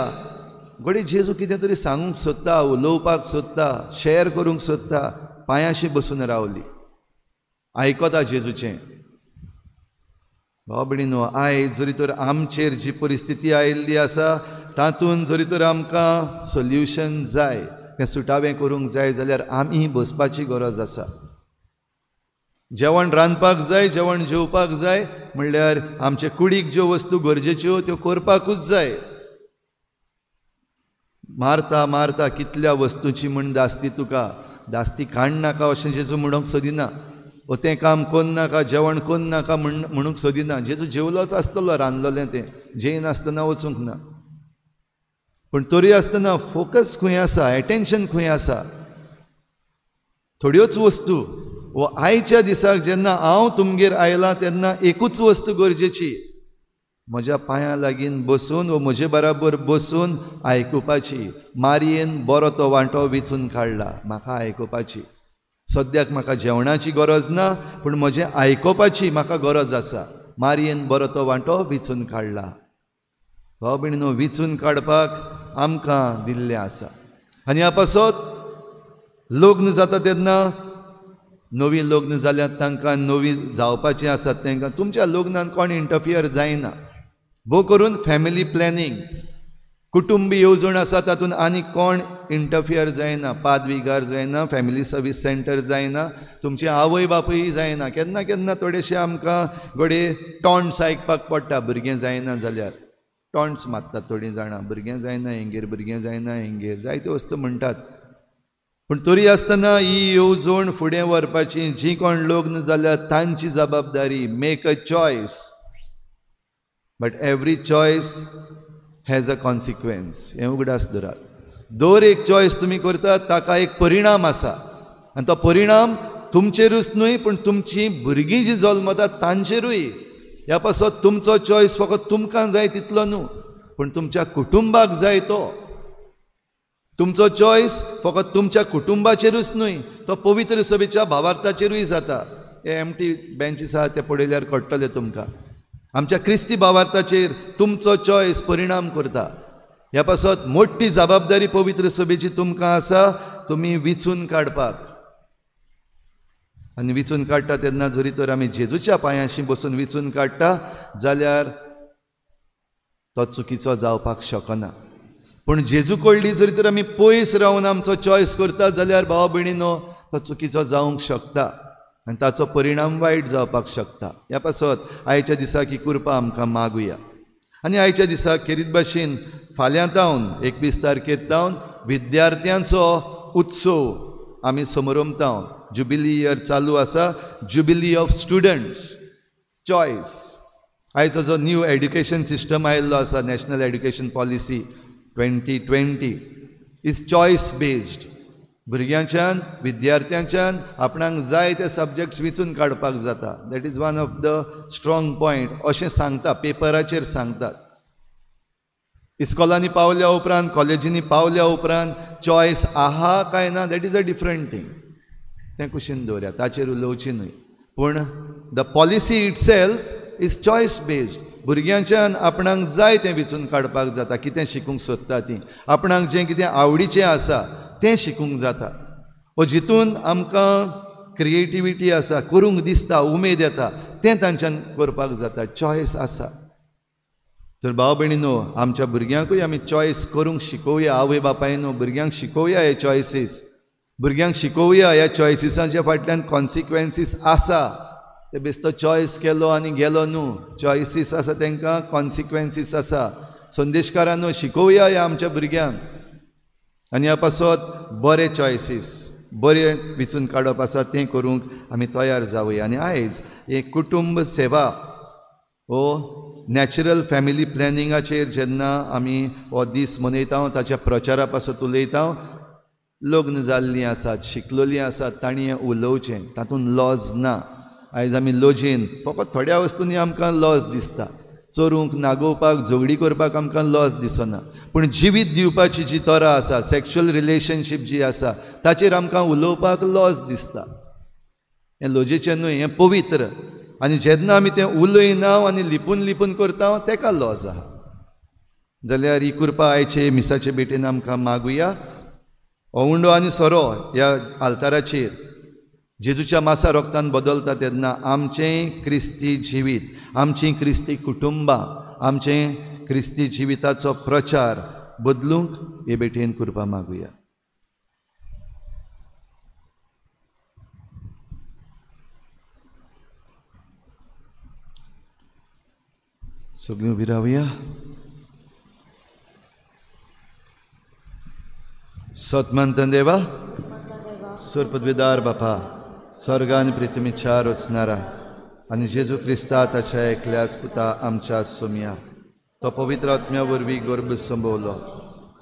घडये जेजू कितें तरी सांगूंक सोदता, उलोवपाक सोदता, शेअर करूंक सोदता, पांयांशी बसून रावली, आयकता जेजूचें. भाव भयणीनो, आयज जरी तर आमचेर जी परिस्थिती आयिल्ली आसा तातूंत जरी तर आमकां सोल्युशन जाय, तें सुटावें करूंक जाय जाल्यार आमी बसपाची गरज आसा. जेवण रांदपाक जाय, जेवण जेवपाक जाय म्हणल्यार आमचे कुडीक ज्यो वस्तू गरजेच्यो त्यो करपाकूच जाय. मारता मारता कितल्या वस्तूची म्हण दास्ती तुका, दास्ती काडनाका अशें जेजू म्हणूंक सोदिना, ओ तें काम कोन्नाका, जेवण कोन्नाका म्हणूंक सोदिना. जेजू जेवलोच आसतलो, रांदलोलें तें, जेयनासतना वचूंक ना. पूण तरी आसतना फोकस खंय आसा, एटेन्शन खंय आसा? थोड्योच वस्तू. वो आयच्या दिसाक जेन्ना हांव तुमगेर आयलां तेन्ना एकूच वस्तू गरजेची, म्हज्या पांयां लागीं बसून वो म्हजे बराबर बसून आयकुपाची. मारयेन बरो तो वांटो विचून काडला, म्हाका आयकुपाची. सद्याक म्हाका जेवणाची गरज ना, पूण म्हजें आयकुपाची म्हाका गरज आसा. मारयेन बरो तो वांटो विचून काडला. भाव भयणीनो, विचून काडपाक आमकां दिल्लें आसा. आनी ह्या पासत लग्न जाता तेन्ना नवीं लग्न जाल्यार तांकां नवीं जावपाचीं आसात तांकां तुमच्या लग्नान कोण इंटरफियर जायना. भोव करून फॅमिली प्लॅनिंग, कुटुंब येवजण आसा तातूंत आनी कोण इंटरफियर जायना, पादविगार जायना, फॅमिली सर्वीस सेंटर जायना, तुमचे आवय बापूय जायना. केन्ना केन्ना थोडेशे आमकां घडये टॉन्ट्स आयकपाक पडटा, भुरगें जायना जाल्यार टॉन्ट्स मारतात थोडीं जाणां, भुरगें जायना हेंगेर, भुरगें जायना हेंगेर, जायत्यो वस्तू म्हणटात. पूण तरी आसतना ही येवजण फुडें व्हरपाची जी कोण लग्न जाल्यार तांची जबाबदारी. Make a choice, but every choice has a consequence. हें उगडास धरात. दर एक चॉयस तुमी करतात ताका एक परिणाम आसा, आनी तो परिणाम तुमचेरूच न्हय पूण तुमची भुरगीं जीं जल्मतात तांचेरूय. ह्या पासत तुमचो चॉयस फकत तुमकां जाय तितलो न्हू, पूण तुमच्या कुटुंबाक जाय तो. तुमचो चॉयस फकत तुमच्या कुटुंबाचेरूच न्हय, तो पवित्र सभेच्या भावार्थाचेरूय जाता. हे एमटी बेंचीस आहा ते पळयल्यार कळटलें तुमकां. आमच्या क्रिस्ती भावार्थाचेर तुमचो चॉयस परिणाम करता. ह्या पासत मोठी जबाबदारी पवित्र सभेची तुमकां आसा, तुमी विचून काडपाक. आनी विचून काडटा तेन्ना जरी तर आमी जेजूच्या पांयांशी बसून विचून काडटा जाल्यार तो चुकीचो जावपाक शकना. पूण जेजू कडली जरी तर आमी पयस रावन आमचो चॉयस करता जाल्यार भाव भयणीनो तो चुकीचो जावंक शकता आनी ताचो परिणाम वायट जावपाक शकता. ह्या पासत आयच्या दिसाक ही कृपा आमकां मागुया. आनी आयच्या दिसाक खेरीत भाशेन फाल्यां तावन 21 तारखेर तावन विद्यार्थ्यांचो उत्सव आमी समरंभता. जुबिली इयर चालू आसा, जुबिली ऑफ स्टुडंट्स चॉयस. आयचो जो न्यू एड्युकेशन सिस्टम आयिल्लो आसा, national education policy 2020 is choice based. भुरग्यांच्यान विद्यार्थ्यांच्यान आपणाक जाय ते सब्जेक्ट्स विचून काडपाक जाता. That is one of the strong point अशें सांगता, पेपराचेर सांगतात. इस्कॉलांनी पावल्या उपरांत, कॉलेजींनी पावल्या उपरांत चॉयस आहा काय ना that is a different thing, तें कुशीन दवरया, ताचेर उलोवची न्हय. पूण the policy itself is choice based. भुरग्यांच्यान आपणाक जाय तें विचून काडपाक जाता, कितें शिकूंक सोदता तीं, आपणाक जें कितें आवडीचें आसा तें शिकूंक जाता. वो जितून आमकां क्रिएटिविटी आसा, करूंक दिसता, उमेद येता, तें तांच्यान करपाक जाता, चॉयस आसा. तर भाव भयणीनो, आमच्या भुरग्यांकूय आमी चॉयस करूंक शिकोवया, आवय बापायनो भुरग्यांक शिकोवया हे चॉयसीस. भुरग्यांक शिकोवया ह्या चॉयसिसांच्या फाटल्यान कॉन्सिक्वेन्सीस आसा. ते बेस्तो चॉयस केलो आनी गेलो न्हू, चॉयसीस आसा तांकां कॉन्सिक्वेन्सीस आसा. संदेशकारांनो शिकोवया ह्या आमच्या भुरग्यांक आनी ह्या पासत बरे चॉयसीस बरे विचून काडप आसा तें करूंक आमी तयार जावया. आनी आयज एक कुटुंब सेवा हो नॅचरल फॅमिली प्लॅनिंगाचेर जेन्ना आमी हो दीस मनयता ताच्या प्रचारा पासत उलयता. लग्न जाल्लीं आसात, शिकलेलीं आसात, तांणी हें उलोवचें, तातूंत लॉज ना. आयज आमी लजेन फकत थोड्या वस्तूंनी आमकां लॉज दिसता, चोरूंक, नागोवपाक, झगडी करपाक आमकां लॉज दिसना, पूण जिवीत दिवपाची जी तरा आसा, सॅक्शुअल रिलेशनशीप जी आसा ताचेर आमकां उलोवपाक लॉज दिसता. हें लजेचें न्हय, हें पवित्र. आनी जेन्ना आमी तें उलयना आनी लिपून लिपून करता तेका लॉज आहा. जाल्यार ही कृपा आयचे मिसाचे भेटेन आमकां मागुया. ओंवडो आनी सोरो ह्या आल्ताराचेर जेजूच्या मासा रोगतान बदलता तेन्ना आमचें क्रिस्ती जिवीत, आमचीं क्रिस्ती कुटुंबां, आमचें क्रिस्ती जिविताचो प्रचार बदलूंक हे भेटेन कृपा मागुया. सगळीं उबी रावया. सतमंतन देवा, सुरपदविदार बापा, स्वर्ग आनी पृथ्वीच्या रचणारा आनी जेजू क्रिस्ता ताच्या एकल्याच पुता आमच्या सोमया, तो पवित्र आत्म्या वरवीं गर्भ संभवलो,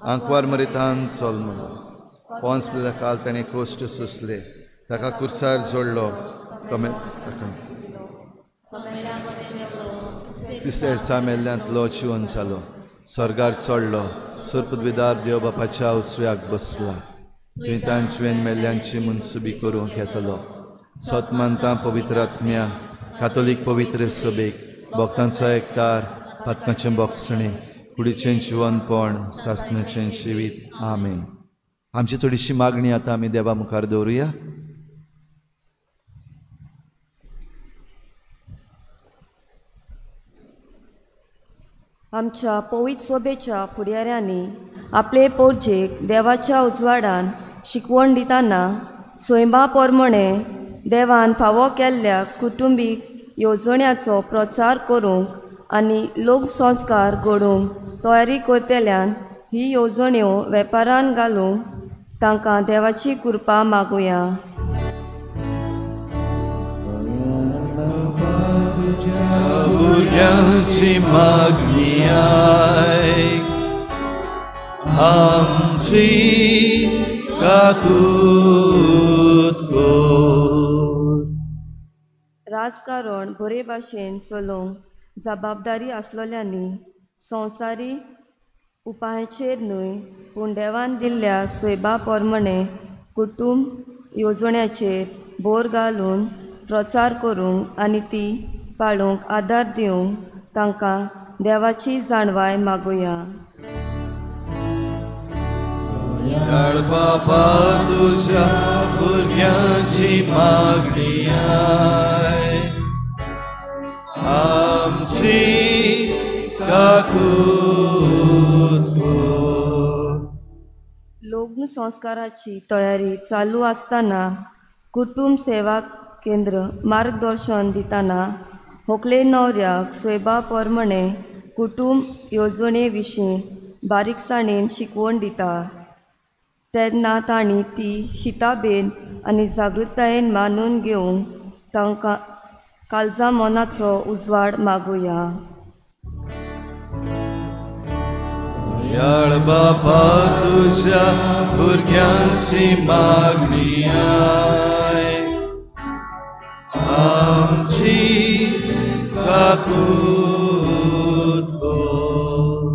आंकवार मरितान सोलमलो, पोन्स काल ताणें कोश्ट सोंसले, ताका कुर्सार जोडलो, ताका तिसऱ्या दिसा मेल्ल्यांतलो जिवन जालो, स्वर्गार चडलो, सुरपदविदार देव बापाच्या उसव्याक बसला, थंय तांचें मेल्ल्यांची मनसुबी करूंक येतलो. सत मानता पवित्र आत्म्या, कातोलीक पवित्र सभेक, भक्तांचो एकतार, पातकांचें बोगसणें, कुडीचें जिवनपण, सासणाचें जिवीत. आमेन. आमची थोडीशी मागणी आतां आमी देवा मुखार दवरुया. आमच्या पवित्र सभेच्या फुडाऱ्यांनी आपले पोरजेक देवाच्या उजवाडान शिकवण दितना स्वयंबा पोरमणे देवान फावो केल्ल्या कुटुंबीक येवजण्याचो प्रचार करूंक आनी लोकसंस्कार घडोवंक तयारी करतल्यान ही येवजण्यो वेपारान घालूंक तांकां देवाची कृपा मागुया. भुरग्यांची मागणी आयक, आमची काकूत कर. राजकारण बरे भाशेन चलोवंक जबाबदारी आसलेल्यांनी संवसारी उपायाचेर न्हय पूण देवान दिल्ल्या सोयबा पोरमणे कुटुंब येवजण्याचेर भर घालून प्रचार करूंक आनी ती पाळूंक आदार दिवंक तांकां देवाची जाणवाय मागुया. बापा तुझ्या भुरग्यांची मागणी आयक, आमची काकूत कर. लग्न संस्काराची तयारी चालू आसतना कुटुंब सेवा केंद्र मार्गदर्शन दितना होकले न्हवऱ्याक सोयबा पोरमणे कुटुंब येवजणे विशीं बारीकसाणेन शिकवण दिता तेन्ना तांणी ती शिताबेन आनी जागृतायेन मानून घेवंक तांकां काळजा मनाचो उजवाड मागुया. दयाळ बापा तुझ्या भुरग्यांची मागणी आयक, आमची काकूत कर.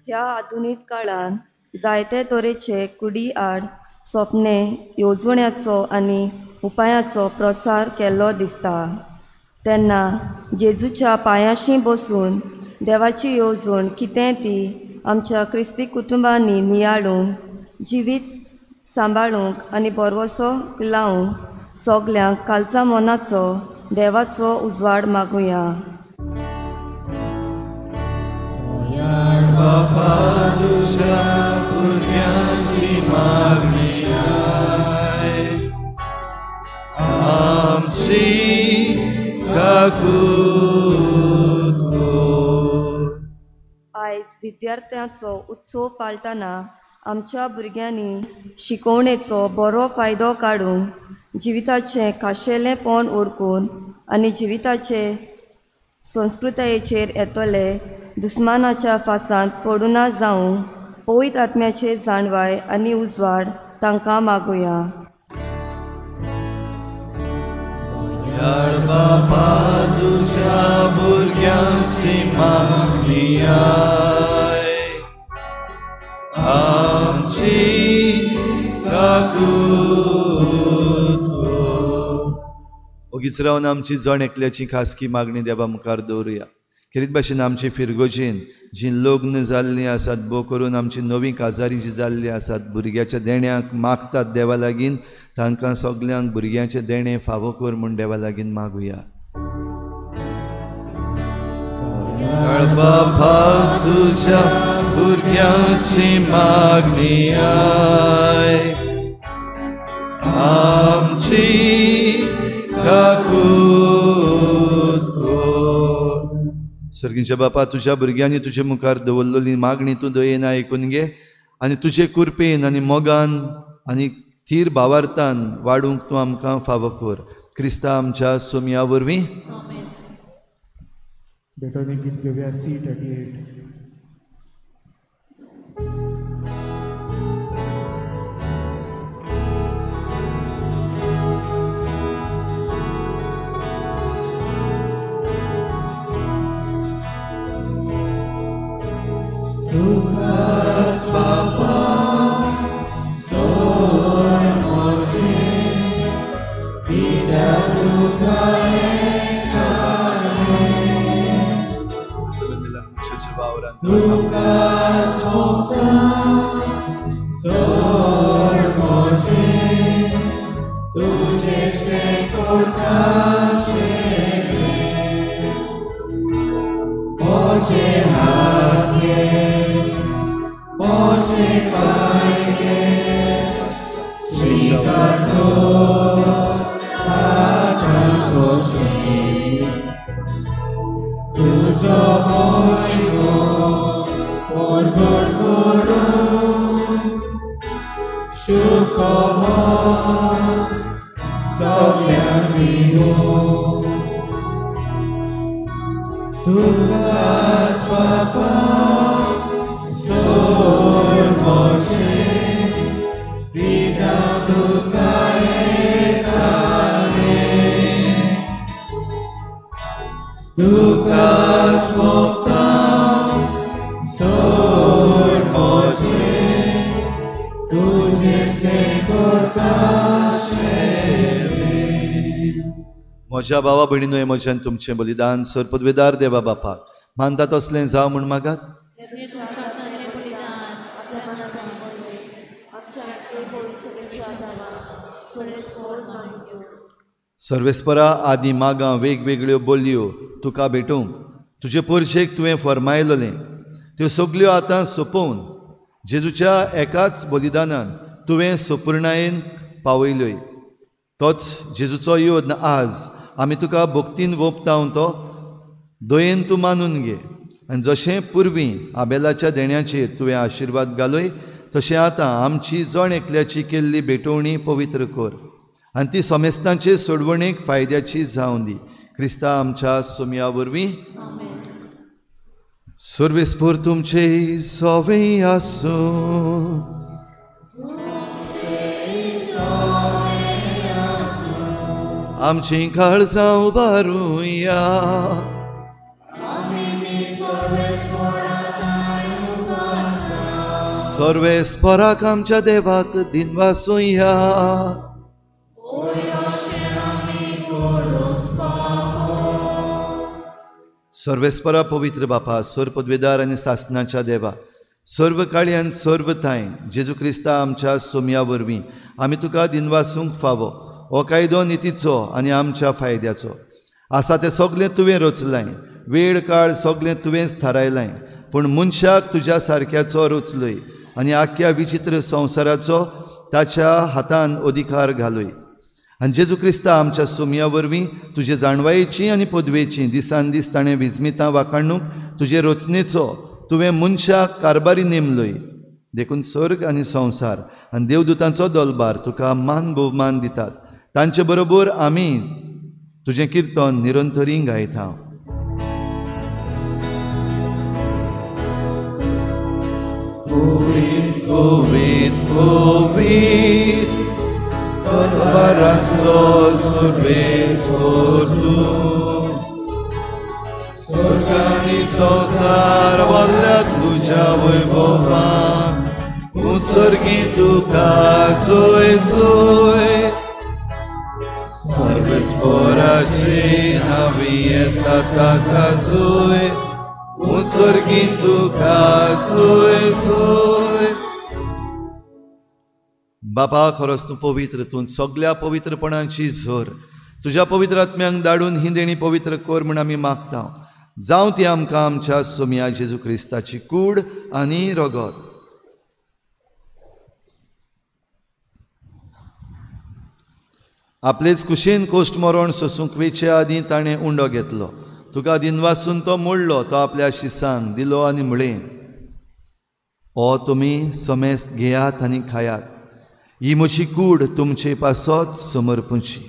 ह्या आधुनीक काळांत जायते तरेचे कुडी आड सपने येवजण्याचो आनी उपायाचो प्रचार केल्लो दिसता तेन्ना जेजूच्या पांयाशी बसून देवाची येवजण कितें ती आमच्या क्रिस्ती कुटुंबांनी नियाळूंक, जिवीत सांबाळूंक आनी बरवसो लावंक सगल्यांक काळजा मनाचो देवाचो उजवाड मागुया. बापा तुझ्या भुरग्यांची मागणी आयक, काकूत कर. आयज विद्यार्थ्यांचो उत्सव पाळटना आमच्या भुरग्यांनी शिकवणेचो बरो फायदो काडून जिविताचें खाशेलेंपण ओळखून आनी जिविताचे संस्कृतायेचेर येतले दुस्मानाच्या फासांत पडुना जावं पवित्र आत्म्याचे जाणवाय आनी उजवाड तांकां मागुया. बापा तुझ्या भुरग्यांची मागणी आयक, आमची काकूत कर. ओगीच रावन आमची जण एकल्याची खासगी मागणी देवा मुखार दवरुया. खेरीत भाशेन आमची फिरगोजेन जीं लग्न जाल्लीं आसात, भोव करून आमची नवी काजारी जी जाल्ली आसात, भुरग्याच्या देण्याक मागतात देवा लागीं, तांकां सगल्यांक भुरग्यांचें देणें फावो कर म्हूण देवा लागीं मागुया. बापा तुझ्या भुरग्यांची मागणी आयक, आमची काकूत कर. सर्गीच्या बापा, तुज्या भुरग्यांनी तुजे मुखार दवरलेली मागणी तूं दयेन आयकून घे आनी तुजे कृपेन आनी मोगान आनी थीर भावार्थान वाडूंक तूं आमकां फावो कर. क्रिस्ता आमच्या सोमया वरवीं. भेटवणी गीत घेवया C38. तुकाच बापा सोड म्हजें, पिता तुका एकचारें, तुकाच ओंपतां सोड म्हजें, तुजेच तें करताशें, म्हजे हात घे, म्हजे पांय घे, स्विकार कर आतां कशें, तुजो मोयमो परगट करून शुभखबर सगल्यांक दिवं. तुकाच बापा सोड म्हजें, पिता तुका एकचारें, तुकाच ओंपतां सोड म्हजें, तुजेच तें करताशें. म्हज्या भावा भयणीनो, हें म्हज्यान तुमचें बलिदान सर पदवेदार देवा बापाक मानता तसलें जावं म्हूण मागात. सर्वेस्परा आदी मागां वेगवेगळ्यो बोलयो तुका भेटूंक तुजे पोरशेक तुवें फर्मायलेलें त्यो सगल्यो आतां सोंपोवन जेजूच्या एकाच बलिदानान तुवें सोपुर्णायेन पावयल्योय. तोच जेजूचो योद्न आज आमी तुका भक्तीन वोपता तो दयेन तूं मानून घे आनी जशें पुर्वी आबेलाच्या देण्याचेर तुवें आशिर्वाद घालय तशें आतां आमची जण एकल्याची केल्ली भेटवणी पवित्र कर आनी ती समेस्तांचे सोडवणेक फायद्याची जावं दी. क्रिस्ता आमच्या सोमया वरवीं. सर्वेस्पर तुमचे सवे आसूं. आमचीं काळजां उबारुया. सर्वेस्पराक आमच्या देवाक दिनवासुया. सर्वेस्परा पवित्र बापा, सर्व पदवेदार आनी सासनाच्या देवा, सर्व काळी आनी सर्व थांय जेजू क्रिस्ता आमच्या सोमया वरवीं आमी तुका दिनवासूंक फावो. हो कायदो नितीचो आनी आमच्या फायद्याचो आसा. तें सगलें तुवें रचलां, वेळ काळ सगलें तुवेंच थारायलां, पूण मनशाक तुज्या सारक्याचो रचलोय आनी आख्ख्या विचित्र संवसाराचो ताच्या हातान अधिकार घालय. आनी जेजू क्रिस्ता आमच्या सोमया वरवीं तुजे जाणवायेची आनी पदवेची दिसान दीस ताणें विजमितां वाखाणूंक तुजे रचनेचो तुवें मनशाक कारभारी नेमलोय. देखून स्वर्ग आनी संवसार आनी देवदूतांचो दलबार तुका मान भोवमान दितात. तांचे बरोबर आमी तुजें किर्तन निरंतरी गायता. पवित्र पवित्र दरबाराचो सुरवेस्वर तूं, स्वर्ग आनी संवसार वल्ल्या तुज्या वैभवान, उत्सर्गी तुका जोय जोय. सर्वेस्पराचे नांवी येता ताका जोय, उत्सर्गी तुका जोय जोय. बापा, खरोच तूं पवित्र, तूं सगल्या पवित्रपणाची झर. तुज्या पवित्र आत्म्यांक धाडून ही देणी पवित्र कर म्हूण आमी मागता. जावं ती आमकां आमच्या सोमया जेजू क्रिस्ताची कूड आनी रगत. आपलेच कुशीन कोश्ट मरण सोसूंक वेचे आदीं ताणें उंडो घेतलो. तुका दिनवासून तो मोडलो, तो आपल्या शिसांक दिलो आनी म्हळें, ओ तुमी समेस्त घेयात आनी खायात, ही म्हजी कूड तुमचे पासत समर्पूची.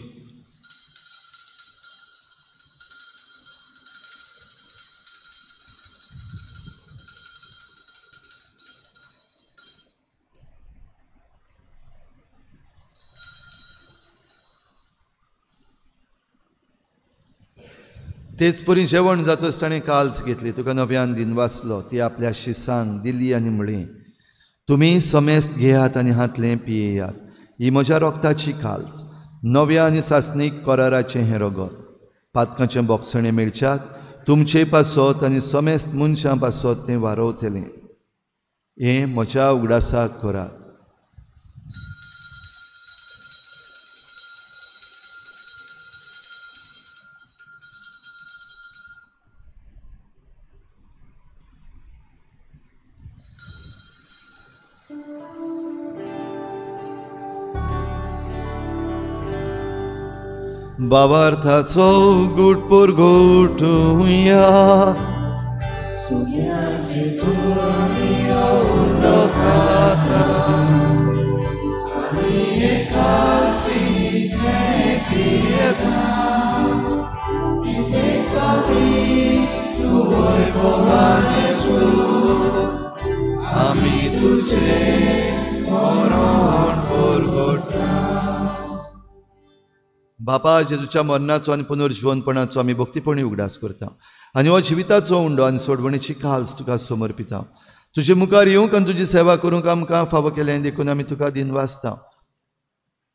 तेच परी जेवण जातच ताणें काल्स घेतली, तुका नव्यान दिनवासलो, ती आपल्या शिसांक दिली आनी म्हळें, तुमी समेस्त घेयात आनी हांतलें पियेयात, ही म्हज्या रोगताची काल्स, नव्या आनी सासणीक कराराचें हें रगत. पातकांचें बोगसणें मेळच्याक तुमचे पासत आनी समेस्त मनशां पासत तें वारवतलें. हें म्हज्या उगडासाक करात. बाबार्थाचो गुट पुरगोटुया, आमी तुझे मरण पुरगोटा. बापा, जेजूच्या मरणाचो आनी पुनर्जिवनपणाचो आमी भक्तीपणी उगडास करता आनी हो जिविताचो उंडो आनी सोडवणेची काल्स तुका समर्पिता. तुजे मुखार येवंक आनी तुजी सेवा करूंक आमकां फावो केलें देखून आमी तुका दिनवासता.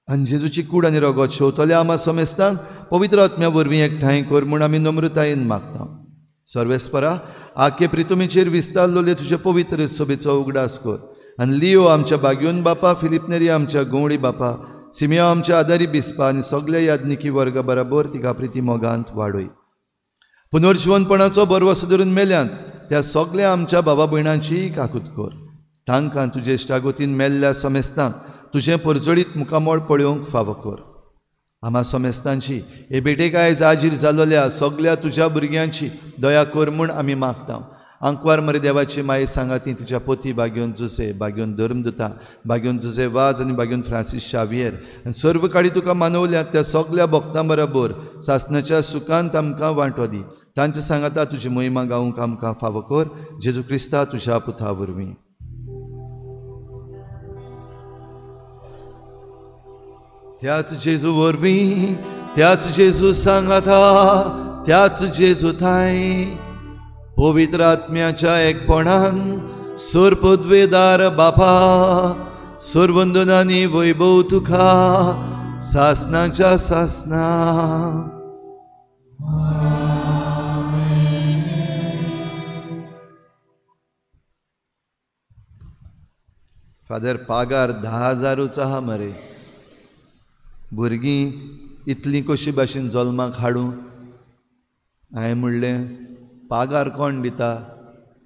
आनी जेजूची कूड आनी रगत शेवतल्या आमा समेस्तांक पवित्र आत्म्या वरवीं एकठांय कर म्हूण आमी नम्रतायेन मागता. सर्वेस्परा, आखे प्रितुमीचेर विस्तारलेले तुजे पवित्र सभेचो उगडास कर आनी लियो आमच्या बाग्योन बापा, फिलिपनेरी आमच्या गोवडी बापा, सिमिया आमच्या आदारी बिस्पा आनी सगल्या याज्ञिकी वर्गा बराबर तिका प्रिती मोगांत वाडय. पुनर्जिवनपणाचो बरवस धरून मेल्यान त्या सगल्या आमच्या बाबा भयणांची काकूत कर. तांकां तुजे इश्टागोतीन मेल्ल्या समेस्तांक तुजें परजळीत मुखामळ पळोवंक फावो कर. आमा समेस्तांची हे भेटेक आयज आजीर जालोल्या सगल्या तुज्या भुरग्यांची दया कर म्हूण आमी मागता. आंकवार मरे देवाची माये सांगाती तिच्या पोती बाग्योन जुसे, बाग्योन धर्मदुता, बाग्योन जुसे वाज आनी बाग्योन फ्रांसीस शावियर आनी सर्व काळी तुका मानवल्या त्या सगल्या भक्तां बरोबर सासणाच्या सुखांत आमकां वांटो दी. तांचे सांगाता तुजी महिमा गावंक आमकां फावो कर, जेजू क्रिस्ता तुज्या पुता वरवीं. त्याच जेजू वरवीं, त्याच जेजू सांगाता, त्याच जेजू थांय पवित्र आत्म्याच्या एकपणान सोर पदवेदार बापा, सोरवंदनानी वैभव तुका सासनाच्या सासना. फादर, पागार 10,000 आहा मरे. भुरगीं इतलीं कशी भाशेन जल्माक हाडूं? हांवें म्हणलें, पागार कोण दिता?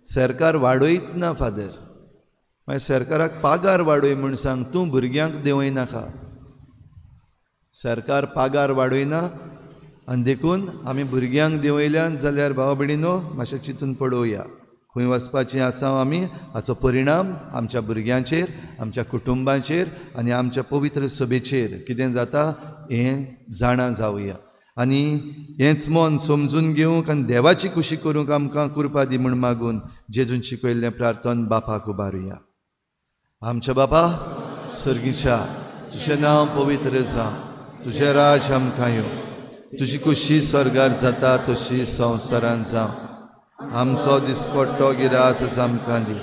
सरकार वाडयच ना फादर. मागीर सरकाराक पागार वाडय म्हूण सांग, तूं भुरग्यांक देंवयनाका. सरकार पागार वाडयना आनी देखून आमी भुरग्यांक देंवयल्यान जाल्यार भाव भयणीनो मातशें चिंतून पळोवया खंय वचपाचीं आसा आमी, हाचो परिणाम आमच्या भुरग्यांचेर, आमच्या कुटुंबाचेर आनी आमच्या पवित्र सभेचेर कितें जाता हें जाणा जावया. आनी हेंच मन समजून घेवंक आनी देवाची खुशी करूंक आमकां कृपा दी म्हूण मागून जेजून शिकयल्लें प्रार्थन बापाक उबारुया. आमच्या बापा सर्गीच्या, तुजें नांव पवित्र जावं, तुजें राज आमकां येवं, तुजी खुशी स्वर्गार जाता तशी संवसारांत जावं. आमचो दिसपट्टो गिरास आमकां दी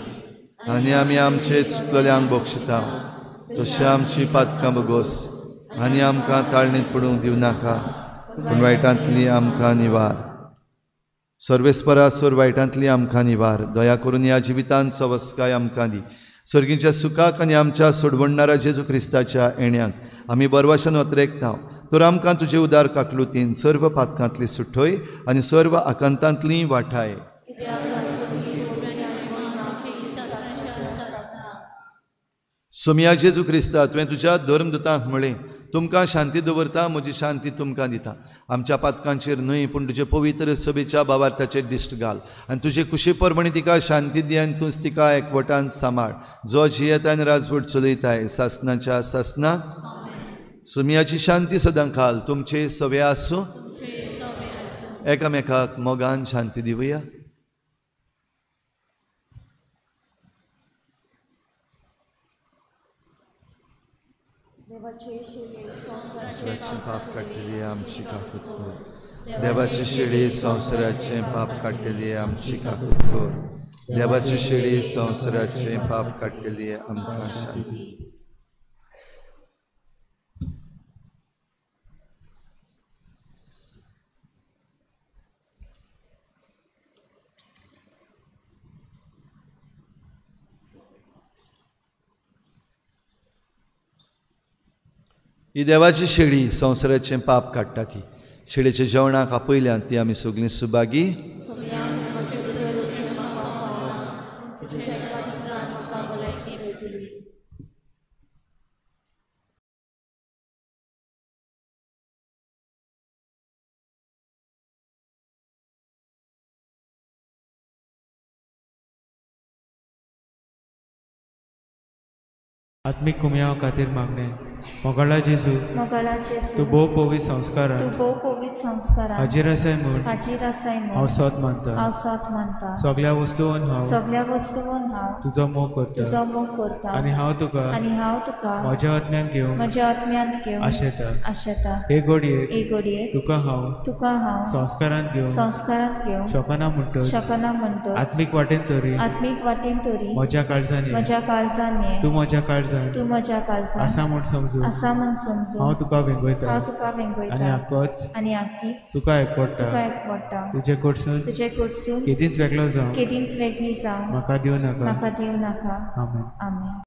आनी आमी आमचे चुकलेल्यांक बक्षिता तशें आमची पातकां बगोस आनी आमकां ताळणींत पडूंक दिवं नाका, पूण वायटांतली आमकां निवार. सर्वेस्परा सोर वायटांतली आमकां निवार. दया करून ह्या जिवितांत सवस्काय आमकां दी. सर्गीच्या सुखाक आनी आमच्या सोडवणणारा जेजू क्रिस्ताच्या येण्याक आमी बरवाशन अत्रेकता तर आमकां तुजे उदार काकलुतीन सर्व पातकांतली सुठय आनी सर्व आकांतांतली वाठाय. सोमया जेजू क्रिस्ता, तुवें तुज्या धर्मदूतांक म्हळें, तुमकां शांती दवरता, म्हजी शांती तुमकां दिता. आमच्या पातकांचेर न्हय पूण तुजे पवित्र सभेच्या बाबार्थाचेर दिश्ट घाल आनी तुजे कुशी प्रमाणे तिका शांती दी आनी तूंच तिका एकवटान सांबाळ, जो जियेता आनी राजवट चलयताय सासनाच्या सासनाक. सुमियाची शांती सदां खाल तुमचे सवे आसूं. एकामेकाक मोगान शांती दिवया. संवसाराचें पाप काडटली आमची काकूत कर. देवाची शेळी संवसाराचें पाप काडटली आमची काकूत कर. देवाची शेळी संवसाराचें पाप काडटली आमकां शांती. ही देवाची शेळी संवसाराचें पाप काडटा. ती शेळीच्या जेवणाक आपयल्यान ती आमी सगळीं सुभागी. आत्मीक कुमयाव खातीर मागणें. मोगाळा जेजू, मोगाळा जेजू, तूं भोव पवित्र संस्कारान, तूं भोव पवित्र संस्कारान हाजीर आसाय म्हूण, हाजीर आसाय म्हूण हांव सोद मानता, हांव सोद मानता. सगळ्या वस्तून हांव, सगळ्या वस्तून हांव तुजो मोग करता, तुजो मोग करता. आनी हांव तुका, आनी हांव तुका म्हज्या आत्म्यान घेवंक, म्हज्या आत्म्यांत घेवंक आशेता, आशेता. हे घडयेक, हे घडयेक तुका हांव, तुका हांव संस्कारांत घेवंक, संस्कारांत घेवंक शकना म्हणटच, शकना म्हणटच आत्मीक वाटेन तरी, आत्मीक वाटेन तरी म्हज्या काळजान, म्हज्या काळजान ये, तूं म्हज्या काळजान, तूं म्हज्या काळजान आसा म्हूण समजून, आसा म्हूण समजून हांव तुका वेंगयता, हांव तुका वेंगयता. आनी आकोच, आनी आकीच तुका एकवडटा, तुका एकवडटा. तुजे कडसून, तुजे कडसून केदींच वेगळो जावं, केदींच वेगळी जावं म्हाका दिवं नाका, म्हाका दिवं नाका. आमेन. आमेन.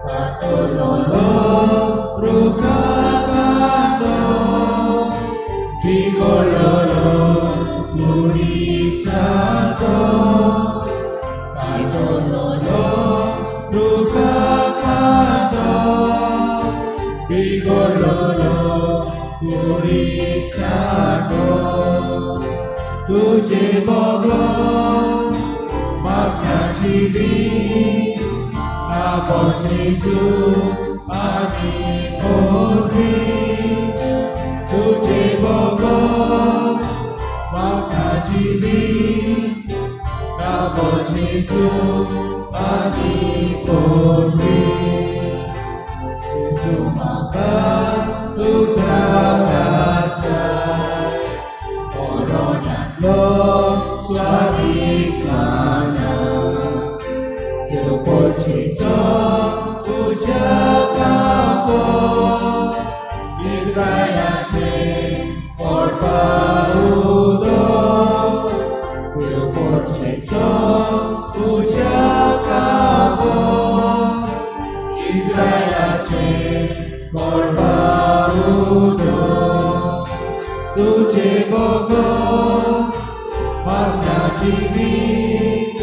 Bye. सागो तुझे बगर म्हाका जिवीत ना जेजू आनी पोरवीं तुझे बगर म्हाका जिवीत ना जेजू आनी पोरवीं जेजू म्हाका तुझा वाचाय मरणांतलो स्वादीकपणा देवपोचीचो तुज्या कापो इस्रायलाचे पडपा उदक देवपोचीचो तुज्या कापो इस्रायलाचे पडपा उदक तुझे बगर म्हाका जिवीत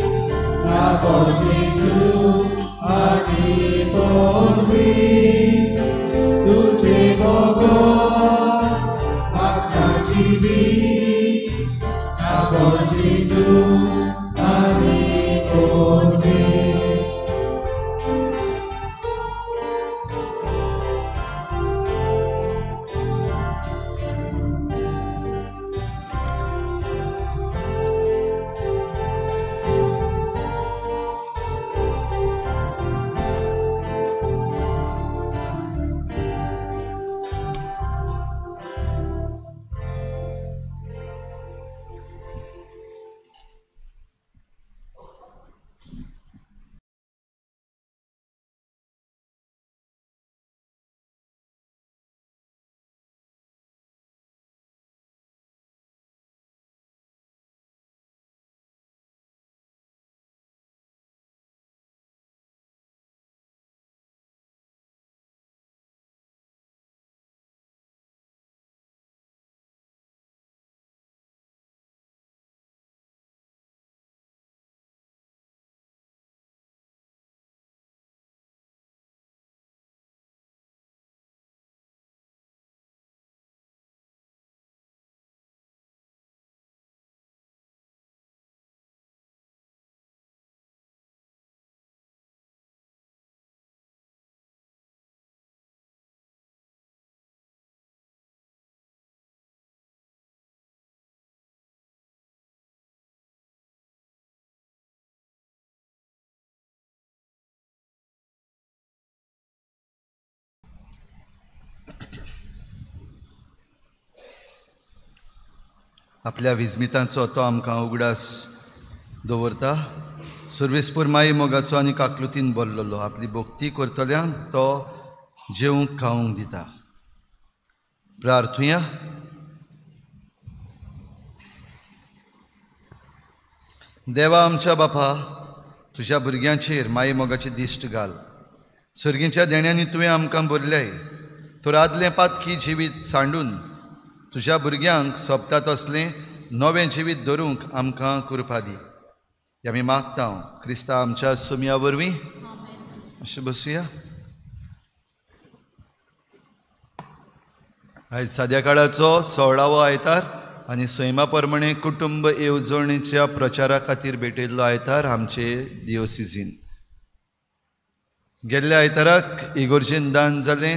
ना जेजू आनी पोरवीं तुझे बगर म्हाका जिवीत ना जेजू आनी पोरवीं. आपल्या विजमितांचो तो आमकां उगडास दवरता. सुर्वेसपूर माई मोगाचो आनी काकलुतीन भरलेलो आपली भक्ती करतल्यांक तो जेवंक खावंक दिता. प्रार्थुया. देवा आमच्या बापा, तुज्या भुरग्यांचेर माई मोगाची दिश्ट घाल. सर्गीच्या देण्यांनी तुवें आमकां भरल्याय, तर आदलें पातकी जिवीत सांडून तुज्या भुरग्यांक सोबता तसलें नवें जिवीत धरूंक आमकां कृपा दी. आमी मागता क्रिस्ता आमच्या सुमया वरवीं. अशें बसुया. आयज साद्या काळाचो 16वो आयतार आनी सैमा प्रमाणे कुटुंब येवजणेच्या प्रचारा खातीर भेटयल्लो आयतार आमचे दियोसिजीन. गेल्ल्या आयताराक इगोर्जेन दान जालें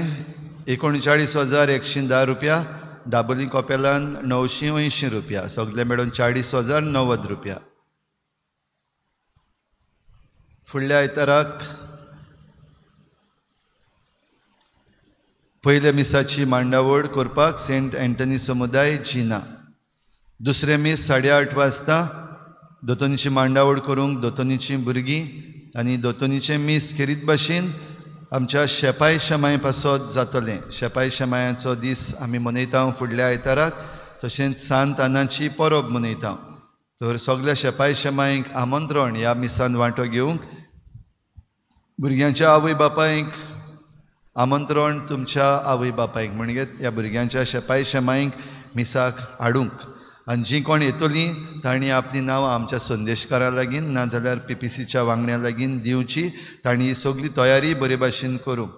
39,110 रुपया, दाबोली कपेलान 980 रुपया, सगळे मेळून 40,090 रुपया. फुडल्या आयताराक पयल्या मिसाची मांडावळ करपाक सेंट एंटनी समुदाय जिना. दुसरें मीस 8:30 वाजता दोतोनीची मांडावळ करूंक दोतोनीची भुरगीं आनी दोतोनीचें मीस खेरीत भाशेन आमच्या शेपाय शमाय पासत जातलें. शेपाय शमायाचो दीस आमी मनयता फुडल्या आयताराक, तशेंच सांत आनाची परब मनयता. तर सगल्या शेपाय शमायक आमंत्रण ह्या मिसान वांटो घेवंक, भुरग्यांच्या आवय बापायक आमंत्रण, तुमच्या आवय बापायक म्हणजे ह्या भुरग्यांच्या शेपाय शमायक मिसाक हाडूंक. आनी जीं कोण येतलीं तांणी आपलीं नांवां आमच्या संदेशकारां लागीं नाजाल्यार पीपीसीच्या वांगड्यां लागीं दिवची. तांणी ही सगळी तयारी बरे भाशेन करूंक.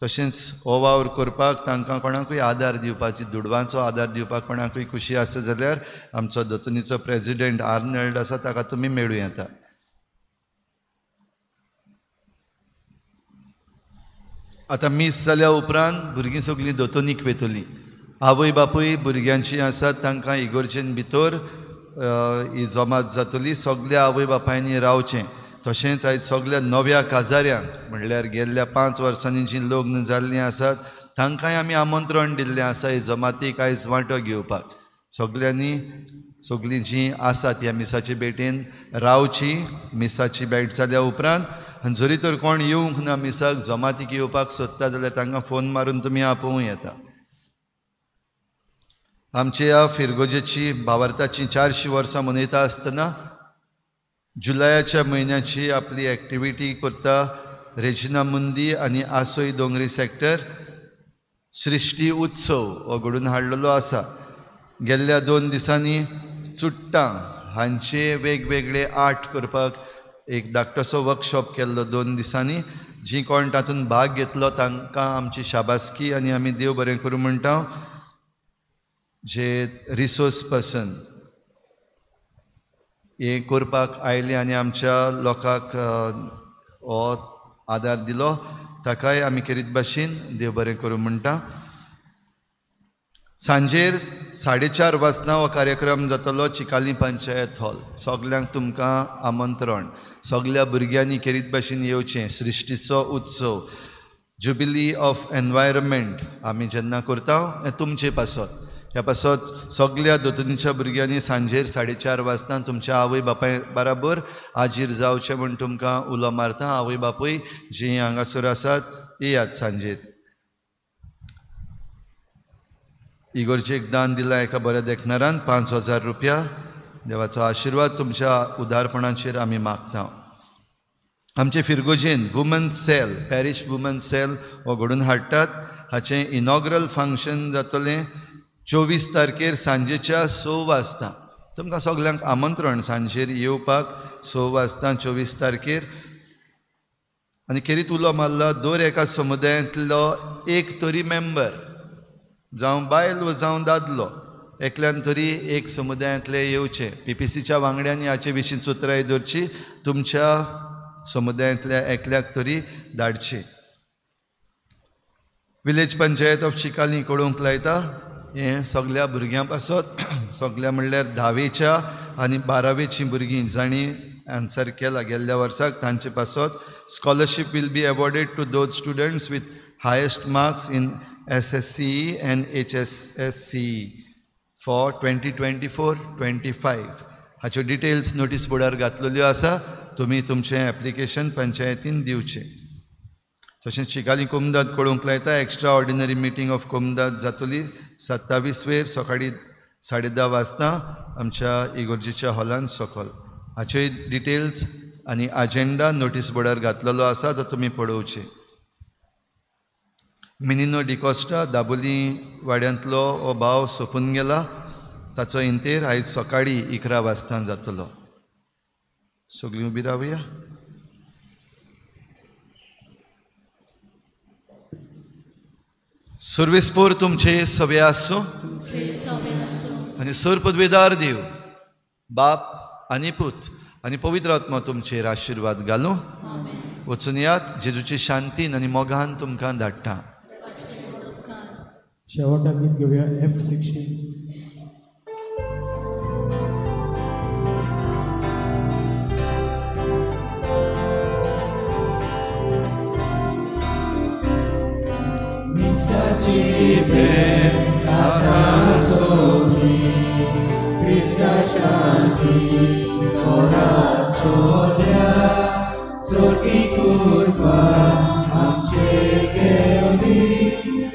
तशेंच हो वावर करपाक तांकां कोणाकूय आदार दिवपाची, दुडवांचो आदार दिवपाक कोणाकूय खुशी आसा जाल्यार आमचो दोतोनीचो प्रेजिडेंट आर्नल्ड आसा, ताका तुमी मेळूं येता. आतां मीस जाल्या उपरांत भुरगीं सगळीं दोतोनीक वेतलीं. आवय बापूय भुरग्यांची आसात तांकां इगोर्जेन भितर ही जमात जातली. सगल्या आवय बापायनी रावचें. तशेंच आयज सगल्या नव्या काजाऱ्यांक, म्हणल्यार गेल्ल्या 5 वर्सांनी जीं लग्न जाल्लीं आसात तांकांय आमी आमंत्रण दिल्लें आसा ही जमातीक आयज वांटो घेवपाक. सगल्यांनी सगळीं जीं आसात ह्या मिसाचे भेटेन रावची. मिसाची भेट जाल्या उपरांत आनी जरी तर कोण येवंक ना मिसाक, जमातीक येवपाक सोदता जाल्यार तांकां फोन मारून तुमी आपोवं येता. आमच्या ह्या फिरगोजेची भावार्थाची 400 वर्सां मनयता आसतना जुलयाच्या म्हयन्याची आपली एक्टिविटी करता रेजिना मुंदी आनी आसोय दोंगरी सेक्टर सृश्टी उत्सव हो घडून हाडलेलो आसा. गेल्ल्या 2 दिसांनी चुट्टां हांचे वेगवेगळे आर्ट करपाक एक धाकटोसो वर्कशॉप केल्लो 2 दिसांनी. जीं कोण तातूंत भाग घेतलो तांकां आमची शाबासकी आनी आमी देव बरें करूं म्हणटा. जे रिसोर्स पर्सन हें करपाक आयलें आनी आमच्या लोकांक हो आदार दिलो ताकाय आमी खेरीत भाशेन देव बरें करूं म्हणटा. सांजेर 4:30 वाजता हो कार्यक्रम जातलो चिकाली पंचायत हॉल. सगल्यांक तुमकां आमंत्रण. सगल्या भुरग्यांनी खेरीत भाशेन येवचें. सृश्टीचो उत्सव, जुबिली ऑफ एनवायरमेंट आमी जेन्ना करता हें तुमचे पासत. ह्या पासत सगल्या दोतोनीच्या भुरग्यांनी सांजेर 4:30 वाजता तुमच्या आवय बापाय बराबर हाजीर जावचें म्हूण तुमकां उलो मारता. आवय बापूय जीं हांगासर आसात येयात सांजेर. इगोर्जेक दान दिलां एका बऱ्या देखणारान 5000 रुपया. देवाचो आशिर्वाद तुमच्या उदारपणाचेर आमी मागता. आमचे फिरगोजेन woman cell, parish woman cell हो घडून हाडटात. हाचें इनॉग्रल फंक्शन जातलें 24 तारखेर सांजेच्या 6 वाजता. तुमकां सगल्यांक आमंत्रण सांजेर येवपाक 6 वाजता 24 तारखेर. आनी खेरीत उलो मारला दर एका समुदायांतलो एक तरी मेंबर, जावं बायल व जावं दादलो, एकल्यान तरी एक समुदायांतले येवचें. पीपीसीच्या वांगड्यांनी हाचे विशीं चतुराय दवरची. तुमच्या समुदायांतल्या एकल्याक तरी धाडचें. विलेज पंचायत ऑफ चिकाली कळोवंक लायता हें सगल्या भुरग्यां पासत, सगल्या म्हणल्यार 10वेच्या आनी 12वेचीं भुरगीं जांणी आन्सर केला गेल्ल्या वर्साक तांचे पासत scholarship will be awarded to those students with highest marks in SSCE and HSSCE for 2024-25. हाच्यो डिटेल्स नोटीस बोर्डार घातलेल्यो आसा. तुमी तुमचें एप्लिकेशन पंचायतीन दिवचें. तशेंच चिकाली कोमदाद कळोवंक लायता एक्स्ट्रा ऑर्डिनरी मिटींग ऑफ कोमदाद जातली 27 वेर सकाळीं 10:30 वाजता आमच्या इगोर्जेच्या हॉलान सकल. हाच्योय डिटेल्स आनी आजेंडा नोटीस बोर्डार घातलेलो आसा, तो तुमी पळोवचें. मिनिनो डिकोस्टा दाबोली वाड्यांतलो हो भाव सोंपून गेला. ताचो इंतेर आयज सकाळीं 11 वाजता जातलो. सगळीं उबी रावया. सुर्वेस्पोर तुमचे सवे आसूं आनी सोर पदवेदार देव बाप आनी पूत आनी पवित्र आत्मा तुमचेर आशिर्वाद घालूं. वचून यात. जेजूचे शांतीन आनी मोगान तुमकां धाडटा. शेवटाक गीत घेवया F16. मिसाची भेट आतां सोंपली, क्रिस्ता शांती तोराचो द्या, सोटी कुरपा आमचे घेवनी,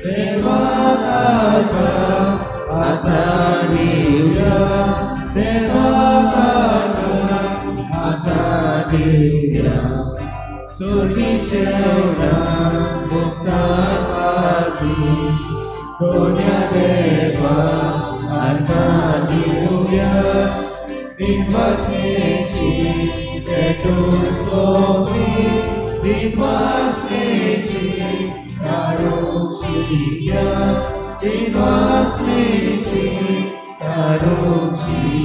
देवाक आर्गां आतां दिवया, देवाक आर्गां आतां दिवया, सोटी जेवणां मुक्तार पावली, दोन्या देवाक आर्गां दिवया, दिनवासनेची भेटू सोंपली, दिनवासनेची साडू दिव्या दिनवासनेची सारोक्षी